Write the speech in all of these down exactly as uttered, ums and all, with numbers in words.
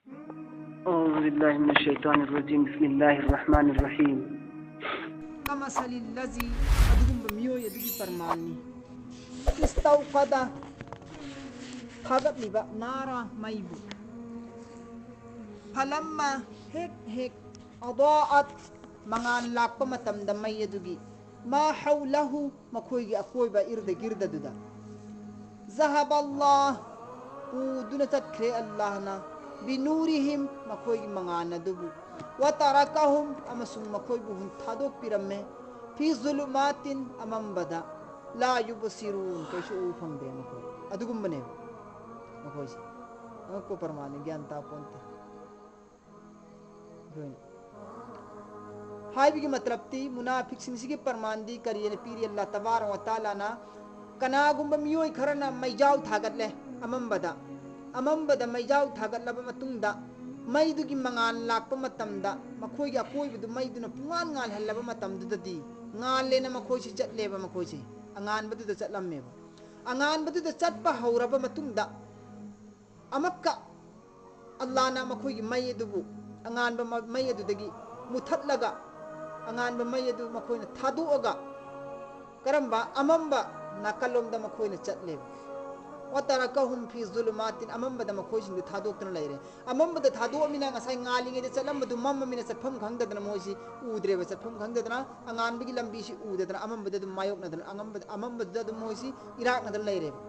أعوذ بالله من الشيطان الرجيم. بسم الله الرحمن الرحيم. ꯀꯃꯁꯂꯤꯜꯂꯖꯤ, ꯑꯗꯨꯒꯨꯝꯕ ꯃꯤꯑꯣꯏ ꯑꯗꯨꯒꯤ ꯄꯔꯃꯥꯟꯅꯤ꯫ ꯏꯁꯇꯧꯀꯗ, ꯊꯥꯒꯠꯂꯤꯕ, ꯅꯥꯔꯥ, ꯃꯩꯕꯨ꯫ ꯐꯂꯝꯃ, ꯍꯦꯛ ꯍꯦꯛ, ꯑꯗꯥꯑꯠ, ꯃꯉꯥꯜ ꯂꯥꯛꯄ ꯃꯇꯝꯗ ꯃꯩ ꯑꯗꯨꯒꯤ, ꯃꯥ ꯍꯧꯂꯍꯨ, ꯃꯈꯣꯏꯒꯤ ꯑꯀꯣꯏꯕ, ꯏꯔꯗ ꯒꯤꯔꯗꯗꯨꯗ꯫ ꯖꯍꯕꯜꯂꯥꯍ, ꯄꯨꯗꯨꯅ ꯆꯠꯈ꯭ꯔꯦ ꯑꯜꯂꯥꯍꯅ, ꯕꯤꯅꯨꯔꯤꯍꯤꯝ, ꯃꯈꯣꯏꯒꯤ ꯃꯉꯥꯜ ꯑꯗꯨꯕꯨ, ꯋꯥ ꯇꯥꯔꯥꯀꯥꯍꯨꯝ, ꯑꯃꯁꯨꯡ ꯃꯈꯣꯏꯕꯨ ꯍꯨꯟ ꯊꯥꯗꯣꯛꯄꯤꯔꯝꯃꯦ, ꯐꯤ ꯖꯨꯂꯨꯃꯥꯇꯤꯟ, ꯑꯃꯝꯕꯗ, ꯂꯥ ꯌꯨꯕꯁꯤꯔꯨꯟ, ꯀꯩꯁꯨ ꯎ ꯐꯪꯗꯦ ꯃꯈꯣꯏ꯫ ꯑꯗꯨꯒꯨꯝꯕꯅꯦꯕ ꯃꯈꯣꯏꯁꯦ꯫ ꯑꯉꯛꯄ ꯄꯔꯃꯥꯟꯅꯤ, ꯒ꯭ꯌꯥꯟ ꯇꯥꯄꯣꯟꯇꯦ꯫ ꯑꯗꯨꯅ ꯍꯥꯏꯕꯒꯤ ꯃꯇꯂꯞꯇꯤ, ꯃꯨꯅꯥꯐꯤꯛꯁꯤꯡꯁꯤꯒꯤ ꯄꯔꯃꯥꯟꯗꯤ ꯀꯔꯤꯅ ꯄꯤꯔꯤ? ꯑꯜꯂꯥ ꯇꯕꯥꯔꯛ ꯋ ꯇꯥꯂꯥꯅ, ꯀꯅꯥꯒꯨꯝꯕ ꯃꯤꯑꯣꯏ ꯈꯔꯅ ꯃꯩꯖꯥꯎ ꯊꯥꯒꯠꯂꯦ ꯑꯃꯝꯕꯗ, ꯑꯃꯝꯕꯗ ꯃꯩꯖꯥꯎ ꯊꯥꯒꯠꯂꯕ ꯃꯇꯨꯡꯗ, ꯃꯩꯗꯨꯒꯤ ꯃꯉꯥꯜ ꯂꯥꯛꯄ ꯃꯇꯝꯗ, ꯃꯈꯣꯏꯒꯤ ꯑꯀꯣꯏꯕꯗꯨ ꯃꯩꯗꯨꯅ ꯄꯨꯡꯉꯥꯟ ꯉꯥꯜꯍꯜꯂꯕ ꯃꯇꯝꯗꯨꯗꯗꯤ, ꯉꯥꯜꯂꯦꯅ ꯃꯈꯣꯏꯁꯤ ꯆꯠꯂꯦꯕ꯫ ꯃꯈꯣꯏꯁꯦ ꯑꯉꯥꯟꯕꯗꯨꯗ ꯆꯠꯂꯝꯃꯦꯕ꯫ ꯑꯉꯥꯟꯕꯗꯨꯗ ꯆꯠꯄ ꯍꯧꯔꯕ ꯃꯇꯨꯡꯗ, ꯑꯃꯛꯀ ꯑꯜꯂꯥꯅ ꯃꯈꯣꯏꯒꯤ ꯃꯩ ꯑꯗꯨꯕꯨ, ꯑꯉꯥꯟꯕ ꯃ-, ꯃꯩ ꯑꯗꯨꯗꯒꯤ ꯃꯨꯊꯠꯂꯒ, ꯑꯉꯥꯟꯕ ꯃꯩ ꯑꯗꯨ ꯃꯈꯣꯏꯅ ꯊꯥꯗꯣꯛꯑꯒ, ꯀꯔꯝꯕ? ꯑꯃꯝꯕ ꯅꯥꯀꯜꯂꯣꯝꯗ ꯃꯈꯣꯏꯅ ꯆꯠꯂꯦꯕ꯫ ꯋꯥ ꯇꯥꯔꯥꯀꯥꯍꯨꯝ ꯐꯤ ꯖꯨꯂꯨꯃꯥꯇꯤꯟ, ꯑꯃꯝꯕꯗ ꯃꯈꯣꯏꯁꯤꯡꯗꯨ ꯊꯥꯗꯣꯛꯇꯨꯅ ꯂꯩꯔꯦ꯫ ꯑꯃꯝꯕꯗ ꯊꯥꯗꯣꯛꯑꯃꯤꯅ ꯉꯁꯥꯏ ꯉꯥꯜꯂꯤꯉꯩꯗ ꯆꯠꯂꯝꯕꯗꯨ ꯃꯝꯃꯃꯤꯅ ꯆꯠꯐꯝ ꯈꯪꯗꯗꯅ ꯃꯣꯏꯁꯤ ꯎꯗ꯭ꯔꯦꯕ, ꯆꯠꯐꯝ ꯈꯪꯗꯗꯅ ꯑꯉꯥꯟꯕꯒꯤ ꯂꯝꯕꯤꯁꯤ ꯎꯗꯗꯅ ꯑꯃꯝꯕꯗ ꯑꯗꯨꯝ ꯃꯥꯌꯣꯛꯅꯗꯅ, ꯑꯉꯝꯕꯗ-, ꯑꯃꯝꯕꯗꯨꯗ ꯑꯗꯨꯝ ꯃꯣꯏꯁꯤ ꯏꯔꯥꯛꯅꯗꯅ ꯂꯩꯔꯦꯕ꯫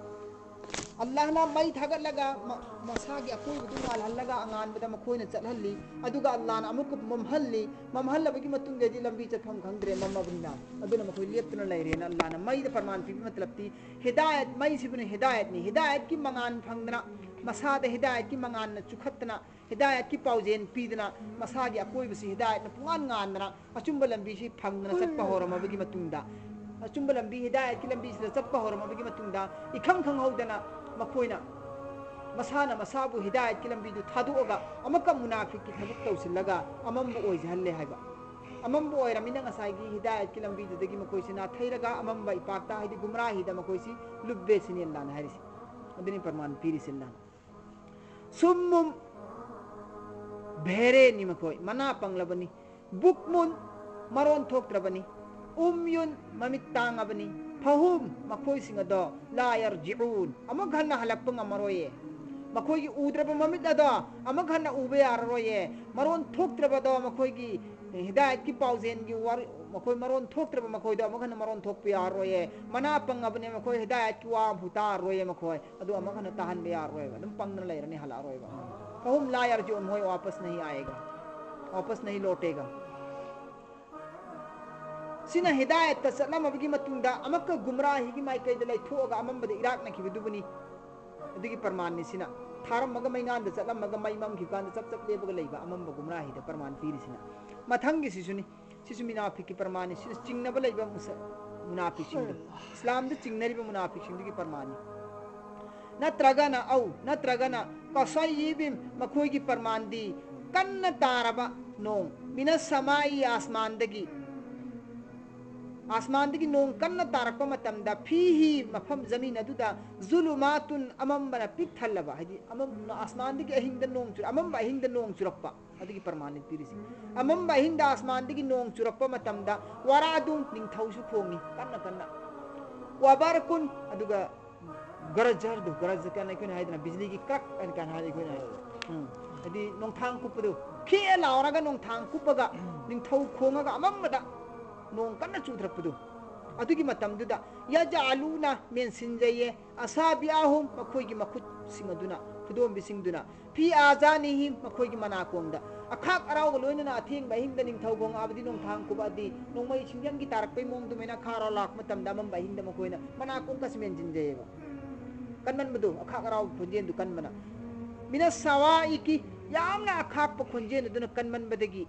ꯑꯜꯂꯥꯍꯅ ꯃꯩ ꯊꯥꯒꯠꯂꯒ ꯃ-, ꯃꯁꯥꯒꯤ ꯑꯀꯣꯏꯕꯗꯨ ꯉꯥꯜꯍꯜꯂꯒ ꯑꯉꯥꯟꯕꯗ ꯃꯈꯣꯏꯅ ꯆꯠꯍꯜꯂꯤ꯫ ꯑꯗꯨꯒ ꯑꯜꯂꯥꯍꯅ ꯑꯃꯨꯛꯀ ꯃꯝꯍꯜꯂꯤ꯫ ꯃꯝꯍꯜꯂꯕꯒꯤ ꯃꯇꯨꯡꯗꯗꯤ ꯂꯝꯕꯤ ꯆꯠꯐꯝ ꯈꯪꯗ꯭ꯔꯦ, ꯃꯝꯃꯕꯅꯤꯅ꯫ ꯑꯗꯨꯅ ꯃꯈꯣꯏ ꯂꯦꯞꯇꯨꯅ ꯂꯩꯔꯦꯅ ꯑꯜꯂꯥꯍꯅ ꯃꯩꯗ ꯄꯔꯃꯥꯟ ꯄꯤꯕ ꯃꯇꯂꯕꯇꯤ, ꯍꯤꯗꯥꯌꯠ, ꯃꯩꯁꯤꯕꯨꯅ ꯍꯤꯗꯥꯌꯠꯅꯤ꯫ ꯍꯤꯗꯥꯌꯠꯀꯤ ꯃꯉꯥꯟ ꯐꯪꯗꯅ, ꯃꯁꯥꯗ ꯍꯤꯗꯥꯌꯠꯀꯤ ꯃꯉꯥꯟꯅ ꯆꯨꯈꯠꯇꯅ, ꯍꯤꯗꯥꯌꯠꯀꯤ ꯄꯥꯎꯖꯦꯜ ꯄꯤꯗꯅ, ꯃꯁꯥꯒꯤ ꯑꯀꯣꯏꯕꯁꯤ ꯍꯤꯗꯥꯌꯠꯅ ꯄꯨꯡꯉꯥꯟ ꯉꯥꯟꯗꯅ, ꯑꯆꯨꯝꯕ ꯂꯝꯕꯤꯁꯤ ꯐꯪꯗꯅ ꯆꯠꯄ ꯍꯧꯔꯝꯃꯕꯒꯤ ꯃꯇꯨꯡꯗ, ꯑꯆꯨꯝꯕ ꯂꯝꯕꯤ, ꯍꯤꯗꯥꯌꯠꯀꯤ ꯂꯝꯕꯤꯁꯤꯗ ꯆꯠꯄ ꯍꯧꯔꯝꯃꯕꯒꯤ ꯃꯇꯨꯡꯗ, ꯏꯈꯪ ꯈꯪꯍꯧꯗꯅ ꯃꯈꯣꯏꯅ ꯃꯁꯥꯅ ꯃꯁꯥꯕꯨ ꯍꯤꯗꯥꯌꯠꯀꯤ ꯂꯝꯕꯤꯗꯨ ꯊꯥꯗꯣꯛꯑꯒ, ꯑꯃꯨꯛꯀ ꯃꯨꯅꯥꯐꯤꯛꯀꯤ ꯊꯕꯛ ꯇꯧꯁꯤꯜꯂꯒ ꯑꯃꯝꯕ ꯑꯣꯏꯖꯍꯜꯂꯦ ꯍꯥꯏꯕ꯫ ꯑꯃꯝꯕ ꯑꯣꯏꯔꯃꯤꯅ ꯉꯁꯥꯏꯒꯤ ꯍꯤꯗꯥꯌꯠꯀꯤ ꯂꯝꯕꯤꯗꯨꯗꯒꯤ ꯃꯈꯣꯏꯁꯤ ꯅꯥꯊꯩꯔꯒ, ꯑꯃꯝꯕ ꯏꯄꯥꯛꯇ, ꯍꯥꯏꯗꯤ ꯒꯨꯝꯔꯥꯍꯤꯗ ꯃꯈꯣꯏꯁꯤ ꯂꯨꯞꯄꯦ ꯁꯤꯅꯤ ꯑꯜꯂꯥꯍꯅ ꯍꯥꯏꯔꯤꯁꯤ꯫ ꯑꯗꯨꯅꯤ ꯄꯔꯃꯥꯟ ꯄꯤꯔꯤꯁꯤ ꯑꯜꯂꯥꯍꯅ꯫ ꯁꯨꯝꯃꯨꯝ, ꯕꯦꯍꯦꯔꯦꯅꯤ ꯃꯈꯣꯏ, ꯃꯅꯥ ꯄꯪꯂꯕꯅꯤ꯫ ꯕꯨꯛꯃꯨꯟ, ꯃꯔꯣꯟ ꯊꯣꯛꯇ꯭ꯔꯕꯅꯤ꯫ ꯎꯝꯌꯨꯟ, ꯃꯃꯤꯠ ꯇꯥꯡꯉꯕꯅꯤ꯫ ꯐꯍꯨꯝ, ꯃꯈꯣꯏꯁꯤꯡ ꯑꯗꯣ, ꯂꯥ ꯌꯔꯖꯤꯎꯟ, ꯑꯃꯨꯛ ꯍꯟꯅ ꯍꯜꯂꯛꯄ ꯉꯝꯃꯔꯣꯏꯌꯦ꯫ ꯃꯈꯣꯏꯒꯤ ꯎꯗ꯭ꯔꯕ ꯃꯃꯤꯠ ꯑꯗꯣ ꯑꯃꯨꯛ ꯍꯟꯅ ꯎꯕ ꯌꯥꯔꯔꯣꯏꯌꯦ꯫ ꯃꯔꯣꯟ ꯊꯣꯛꯇ꯭ꯔꯕꯗꯣ, ꯃꯈꯣꯏꯒꯤ ꯍꯤꯗꯥꯌꯠꯀꯤ ꯄꯥꯎꯖꯦꯜꯒꯤ ꯋꯥꯔꯤ, ꯃꯈꯣꯏ ꯃꯔꯣꯟ ꯊꯣꯛꯇ꯭ꯔꯕ ꯃꯈꯣꯏꯗꯣ ꯑꯃꯨꯛ ꯍꯟꯅ ꯃꯔꯣꯟ ꯊꯣꯛꯄ ꯌꯥꯔꯔꯣꯏꯌꯦ꯫ ꯃꯅꯥ ꯄꯪꯉꯕꯅꯦ ꯃꯈꯣꯏ, ꯍꯤꯗꯥꯌꯠꯀꯤ ꯋꯥ ꯑꯃꯐꯥꯎ ꯇꯥꯔꯔꯣꯏꯌꯦ ꯃꯈꯣꯏ꯫ ꯑꯗꯨ ꯑꯃꯨꯛ ꯍꯟꯅ ꯇꯥꯍꯟꯕ ꯌꯥꯔꯔꯣꯏꯕ, ꯑꯗꯨꯝ ꯄꯪꯗꯅ ꯂꯩꯔꯅꯤ, ꯍꯜꯂꯛꯑꯔꯣꯏꯕ꯫ ꯐꯍꯨꯝ ꯂꯥ ꯌꯔꯖꯤꯎꯟ, ꯃꯈꯣꯏ ꯋꯥꯄꯁ ꯅꯍꯤ ꯑꯥꯌꯦꯒꯥ, ꯋꯥꯄꯁ ꯅꯍꯤ ꯂꯣꯇꯦꯒꯥ꯫ ꯁꯤꯅ ꯍꯤꯗꯥꯌꯠꯇ ꯆꯠꯂꯝꯃꯕꯒꯤ ꯃꯇꯨꯡꯗ ꯑꯃꯨꯛꯀ ꯒꯨꯝꯔꯥꯍꯤꯒꯤ ꯃꯥꯏꯀꯩꯗ ꯂꯩꯊꯣꯛꯑꯒ ꯑꯃꯝꯕꯗ ꯏꯔꯥꯛꯅꯈꯤꯕꯗꯨꯕꯨꯅꯤ꯫ ꯑꯗꯨꯒꯤ ꯄ꯭ꯔꯃꯥꯟꯅꯤ ꯁꯤꯅ꯫ ꯊꯥꯔꯝꯃꯒ ꯃꯩꯉꯥꯟꯗ ꯆꯠꯂꯝꯃꯒ ꯃꯩ ꯃꯝꯈꯤꯕ ꯀꯥꯟꯗ ꯆꯞ ꯆꯞ ꯂꯦꯞꯄꯒ ꯂꯩꯕ ꯑꯃꯝꯕ ꯒꯨꯝꯔꯥꯍꯤꯗ ꯄ꯭ꯔꯃꯥꯟ ꯄꯤꯔꯤꯁꯤꯅ꯫ ꯃꯊꯪꯒꯤꯁꯤꯁꯨꯅꯤ꯫ ꯁꯤꯁꯨ ꯃꯨꯅꯥꯐꯤꯛꯀꯤ ꯄ꯭ꯔꯃꯥꯟꯅꯤ꯫ ꯁꯤꯁꯨ ꯆꯤꯡꯅꯕ ꯂꯩꯕ ꯃꯨꯁ-, ꯃꯨꯅꯥꯐꯤꯛꯁꯤꯡꯗꯣ, ꯏꯁꯂꯥꯝꯗ ꯆꯤꯡꯅꯔꯤꯕ ꯃꯨꯅꯥꯐꯤꯛꯁꯤꯡꯗꯨꯒꯤ ꯄ꯭ꯔꯃꯥꯟꯅꯤ꯫ ꯅꯠꯇ꯭ꯔꯒꯅ, ꯑꯧ, ꯅꯠꯇ꯭ꯔꯒꯅ ꯀꯁꯌꯤꯕꯤꯝ, ꯃꯈꯣꯏꯒꯤ ꯄ꯭ꯔꯃꯥꯟꯗꯤ ꯀꯟꯅ ꯇꯥꯔꯕ ꯅꯣꯡ, ꯃꯤꯅ ꯁꯃꯥꯏ, ꯑꯥꯁꯃꯥꯟꯗꯒꯤ, ꯑꯥꯁꯃꯥꯟꯗꯒꯤ ꯅꯣꯡ ꯀꯟꯅ ꯇꯥꯔꯛꯄ ꯃꯇꯝꯗ, ꯐꯤꯍꯤ, ꯃꯐꯝ ꯖꯃꯤꯟ ꯑꯗꯨꯗ, ꯖꯨꯂꯨꯃꯥꯇꯨꯟ, ꯑꯃꯝꯕꯅ ꯄꯤꯛ ꯊꯜꯂꯕ, ꯍꯥꯏꯗꯤ ꯑꯃꯝ-, ꯑꯥꯁꯃꯥꯟꯗꯒꯤ ꯑꯍꯤꯡꯗ ꯅꯣꯡ ꯆꯨꯔ-, ꯑꯃꯝꯕ ꯑꯍꯤꯡꯗ ꯅꯣꯡ ꯆꯨꯔꯛꯄ, ꯑꯗꯨꯒꯤ ꯄ꯭ꯔꯃꯥꯟꯅꯤ ꯄꯤꯔꯤꯁꯤ꯫ ꯑꯃꯝꯕ ꯑꯍꯤꯡꯗ ꯑꯥꯁꯃꯥꯟꯗꯒꯤ ꯅꯣꯡ ꯆꯨꯔꯛꯄ ꯃꯇꯝꯗ, ꯋꯥꯔꯥꯗꯨ, ꯅꯤꯡꯊꯧꯁꯨ ꯈꯣꯡꯉꯤ ꯀꯟꯅ ꯀꯟꯅ, ꯋꯥꯕꯥꯔꯀꯨꯟ, ꯑꯗꯨꯒ ꯒꯔꯖꯔꯗꯨ, ꯒꯔꯖ ꯀꯥꯏꯅ ꯑꯩꯈꯣꯏꯅ ꯍꯥꯏꯗꯅ, ꯕꯤꯖꯂꯤꯒꯤ ꯀ꯭ꯔꯛ ꯍꯥꯏꯅ ꯀꯥꯏꯅ ꯍꯥꯏꯗꯤ ꯑꯩꯈꯣꯏꯅ ꯍꯥꯏ-, ꯎꯝ, ꯍꯥꯏꯗꯤ ꯅꯣꯡꯊꯥꯡ ꯀꯨꯞꯄꯗꯨ, ꯈꯦ ꯂꯥꯎꯔꯒ ꯅꯣꯡꯊꯥꯡ ꯀꯨꯞꯄꯒ ꯅꯤꯡꯊꯧ ꯈꯣꯡꯉꯒ ꯑꯃꯝꯕꯗ ꯅꯣꯡ ꯀꯟꯅ ꯆꯨꯊꯔꯛꯄꯗꯨ, ꯑꯗꯨꯒꯤ ꯃꯇꯝꯗꯨꯗ ꯌꯥꯖꯥꯂꯨꯅ ꯃꯦꯟꯁꯤꯟꯖꯩꯌꯦ꯫ ꯑꯁꯥꯕꯤꯌꯥꯍꯨꯝ, ꯃꯈꯣꯏꯒꯤ ꯃꯈꯨꯠꯁꯤꯡ ꯑꯗꯨꯅ, ꯈꯨꯗꯣꯝꯕꯤꯁꯤꯡꯗꯨꯅ, ꯐꯤ ꯑꯥꯖꯥꯅꯤꯍꯤꯝ, ꯃꯈꯣꯏꯒꯤ ꯃꯅꯥꯀꯣꯡꯗ꯫ ꯑꯈꯥꯛ ꯑꯔꯥꯎꯒ ꯂꯣꯏꯅꯅ ꯑꯊꯦꯡꯕ ꯑꯍꯤꯡꯗ ꯅꯤꯡꯊꯧ ꯈꯣꯡꯉꯛꯑꯕꯗꯤ, ꯅꯣꯡꯊꯥꯡ ꯀꯨꯞꯄꯛꯑꯗꯤ, ꯅꯣꯡꯃꯩ ꯁꯤꯡꯖꯪꯒꯤ ꯇꯥꯔꯛꯄꯩ ꯃꯑꯣꯡ ꯑꯗꯨꯃꯥꯏꯅ ꯑꯈꯥꯛ ꯑꯔꯥꯎ ꯂꯥꯛꯄ ꯃꯇꯝꯗ ꯑꯃꯝꯕ ꯑꯍꯤꯡꯗ ꯃꯈꯣꯏꯅ ꯃꯅꯥꯀꯣꯡ ꯀꯁꯤ ꯃꯦꯟꯁꯤꯟꯖꯩꯌꯦꯕ꯫ ꯀꯟꯃꯟꯕꯗꯨ, ꯑꯈꯥꯛ ꯑꯔꯥꯎꯒꯤ ꯈꯣꯟꯖꯦꯜꯗꯨ ꯀꯟꯕꯅ꯫ ꯃꯤꯅ ꯁꯋꯥꯏꯀꯤ, ꯌꯥꯝꯅ ꯑꯈꯥꯛꯄ ꯈꯣꯟꯖꯦꯜ ꯑꯗꯨꯅ ꯀꯟꯃꯟꯕꯗꯒꯤ,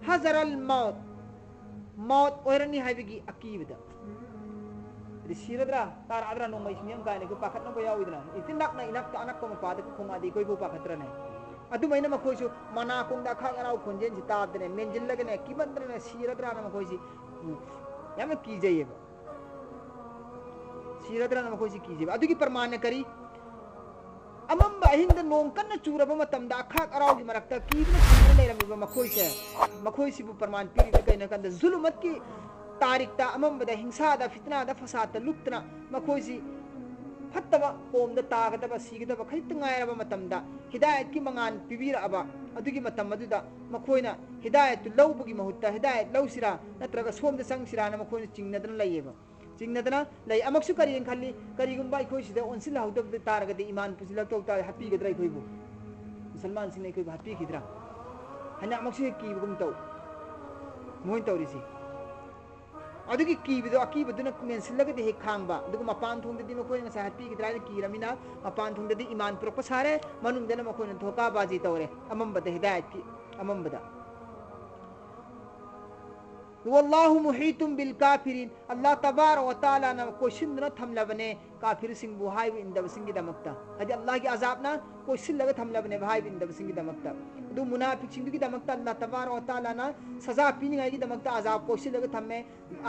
ꯍꯖꯔꯜ ꯃꯧꯠ, ꯃꯧꯠ ꯑꯣꯏꯔꯅꯤ ꯍꯥꯏꯕꯒꯤ ꯑꯀꯤꯕꯗ꯫ ꯍꯥꯏꯗꯤ ꯁꯤꯔꯗ꯭ꯔꯥ, ꯇꯥꯔꯛꯑꯗ꯭ꯔꯥ, ꯅꯣꯡꯃꯩ ꯁꯤꯡꯖꯪ ꯀꯥꯏꯅ ꯑꯩꯈꯣꯏ ꯄꯥꯈꯠꯅꯕ ꯌꯥꯎꯏꯗꯅ, ꯏꯆꯤꯟ ꯅꯛꯅ ꯏꯅꯛꯇ ꯑꯅꯛꯄ ꯃꯄꯥꯗꯒ ꯈꯣꯡꯉꯛꯑꯗꯤ ꯑꯩꯈꯣꯏꯕꯨ ꯄꯥꯈꯠꯇ꯭ꯔꯅꯦ? ꯑꯗꯨꯃꯥꯏꯅ ꯃꯈꯣꯏꯁꯨ ꯃꯅꯥꯀꯣꯡꯗ ꯑꯈꯥꯛ ꯑꯔꯥꯎ ꯈꯣꯟꯖꯦꯜꯁꯤ ꯇꯥꯗꯅꯦ, ꯃꯦꯟꯁꯤꯜꯂꯒꯅꯦ, ꯀꯤꯃꯟꯗꯅ ꯁꯤꯔꯗ꯭ꯔꯥꯅ ꯃꯈꯣꯏꯁꯤ, ꯎꯝ, ꯌꯥꯝꯅ ꯀꯤꯖꯩꯌꯦꯕ꯫ ꯁꯤꯔꯗ꯭ꯔꯥꯅ ꯃꯈꯣꯏꯁꯤ ꯀꯤꯖꯩꯕ꯫ ꯑꯗꯨꯒꯤ ꯄ꯭ꯔꯃꯥꯟꯅ ꯀꯔꯤ? ꯑꯃꯝꯕ ꯑꯍꯤꯡꯗ ꯅꯣꯡ ꯀꯟꯅ ꯆꯨꯔꯕ ꯃꯇꯝꯗ ꯑꯈꯥꯛ ꯑꯔꯥꯎꯒꯤ ꯃꯔꯛꯇ ꯀꯤꯗꯨꯅ ꯆꯤꯡꯗꯨꯅ ꯂꯩꯔꯝꯃꯤꯕ ꯃꯈꯣꯏꯁꯦ, ꯃꯈꯣꯏꯁꯤꯕꯨ ꯄ꯭ꯔꯃꯥꯟ ꯄꯤꯔꯤꯕ ꯀꯩꯅꯣ ꯍꯥꯏ ꯀꯥꯟꯗ, ꯖꯨꯂꯨꯃꯠꯀꯤ ꯇꯥꯔꯤꯛꯇ ꯑꯃꯝꯕꯗ ꯍꯤꯡꯁꯥꯗ, ꯐꯤꯇꯅꯥꯗ, ꯐꯁꯥꯗꯇ ꯂꯨꯞꯇꯅ ꯃꯈꯣꯏꯁꯤ ꯐꯠꯇꯕ ꯀꯣꯝꯗ ꯇꯥꯒꯗꯕ, ꯁꯤꯒꯗꯕ ꯈꯖꯤꯛꯇ ꯉꯥꯏꯔꯕ ꯃꯇꯝꯗ ꯍꯤꯗꯥꯌꯠꯀꯤ ꯃꯉꯥꯜ ꯄꯤꯕꯤꯔꯛꯑꯕ ꯑꯗꯨꯒꯤ ꯃꯇꯝ ꯑꯗꯨꯗ ꯃꯈꯣꯏꯅ ꯍꯤꯗꯥꯌꯠꯇꯨ ꯂꯧꯕꯒꯤ ꯃꯍꯨꯠꯇ ꯍꯤꯗꯥꯌꯠ ꯂꯧꯁꯤꯔꯥ ꯅꯠꯇ꯭ꯔꯒ ꯁꯣꯝꯗ ꯆꯪꯁꯤꯔꯥꯅ ꯃꯈꯣꯏꯅ ꯆꯤꯡꯅꯗꯅ ꯂꯩꯌꯦꯕ꯫ ꯆꯤꯡꯅꯗꯅ ꯂꯩ꯫ ꯑꯃꯛꯁꯨ ꯀꯔꯤꯅ ꯈꯜꯂꯤ? ꯀꯔꯤꯒꯨꯝꯕ ꯑꯩꯈꯣꯏ ꯁꯤꯗ ꯑꯣꯟꯁꯤꯜꯍꯧꯗꯕ ꯇꯥꯔꯒꯗꯤ, ꯏꯃꯥꯟ ꯄꯨꯁꯤꯜꯂꯛꯇꯧ ꯇꯥꯔꯗꯤ ꯍꯥꯠꯄꯤꯒꯗ꯭ꯔꯥ ꯑꯩꯈꯣꯏꯕꯨ? ꯃꯨꯁꯜꯃꯥꯟꯁꯤꯡꯅ ꯑꯩꯈꯣꯏꯕꯨ ꯍꯥꯠꯄꯤꯈꯤꯗ꯭ꯔꯥ ꯍꯥꯏꯅ ꯑꯃꯛꯁꯨ ꯍꯦꯛ ꯀꯤꯕꯒꯨꯝ ꯇꯧ꯫ ꯃꯣꯏꯅ ꯇꯧꯔꯤꯁꯤ꯫ ꯑꯗꯨꯒꯤ ꯀꯤꯕꯗꯣ, ꯑꯀꯤꯕꯗꯨꯅ ꯃꯦꯟꯁꯤꯜꯂꯒꯗꯤ ꯍꯦꯛ ꯈꯥꯡꯕ꯫ ꯑꯗꯨꯒ ꯃꯄꯥꯟ ꯊꯣꯡꯗꯗꯤ ꯃꯈꯣꯏꯅ ꯉꯁꯥꯏ ꯍꯥꯠꯄꯤꯈꯤꯗ꯭ꯔꯥ ꯍꯥꯏꯅ ꯀꯤꯔꯃꯤꯅ, ꯃꯄꯥꯟ ꯊꯣꯡꯗꯗꯤ ꯏꯃꯥꯟ ꯄꯨꯔꯛꯄ ꯁꯥꯔꯦ, ꯃꯅꯨꯡꯗꯅ ꯃꯈꯣꯏꯅ ꯙꯣꯀꯥꯕꯥꯖꯤ ꯇꯧꯔꯦ, ꯑꯃꯝꯕꯗ, ꯍꯤꯗꯥꯌꯠꯀꯤ ꯑꯃꯝꯕꯗ꯫ "ꯋꯜꯂꯥꯍꯨ ꯃꯨꯍꯤꯇꯨꯝ ꯕꯤꯜ ꯀꯥꯐꯤꯔꯤꯟ", ꯑꯜꯂꯥꯍ ꯇꯕꯥꯔꯛ ꯋ ꯇꯥꯂꯥꯅ ꯀꯣꯏꯁꯤꯟꯗꯨꯅ ꯊꯝꯂꯕꯅꯦ ꯀꯥꯐꯤꯔꯁꯤꯡꯕꯨ, ꯍꯥꯏꯕ ꯏꯟꯗꯕꯁꯤꯡꯒꯤꯗꯃꯛꯇ꯫ ꯍꯥꯏꯗꯤ ꯑꯜꯂꯥꯍꯒꯤ ꯑꯖꯥꯕꯅ ꯀꯣꯏꯁꯤꯜꯂꯒ ꯊꯝꯂꯕꯅꯦꯕ ꯍꯥꯏꯕ ꯏꯟꯗꯕꯁꯤꯡꯒꯤꯗꯃꯛꯇ꯫ ꯑꯗꯨ ꯃꯨꯅꯥꯐꯤꯛꯁꯤꯡꯗꯨꯒꯤꯗꯃꯛꯇ ꯑꯜꯂꯥꯍ ꯇꯕꯥꯔꯛ ꯋ ꯇꯥꯂꯥꯅ ꯁꯖꯥ ꯄꯤꯅꯤꯡꯉꯥꯏꯒꯤꯗꯃꯛꯇ ꯑꯖꯥꯕ ꯀꯣꯏꯁꯤꯜꯂꯒ ꯊꯝꯃꯦ꯫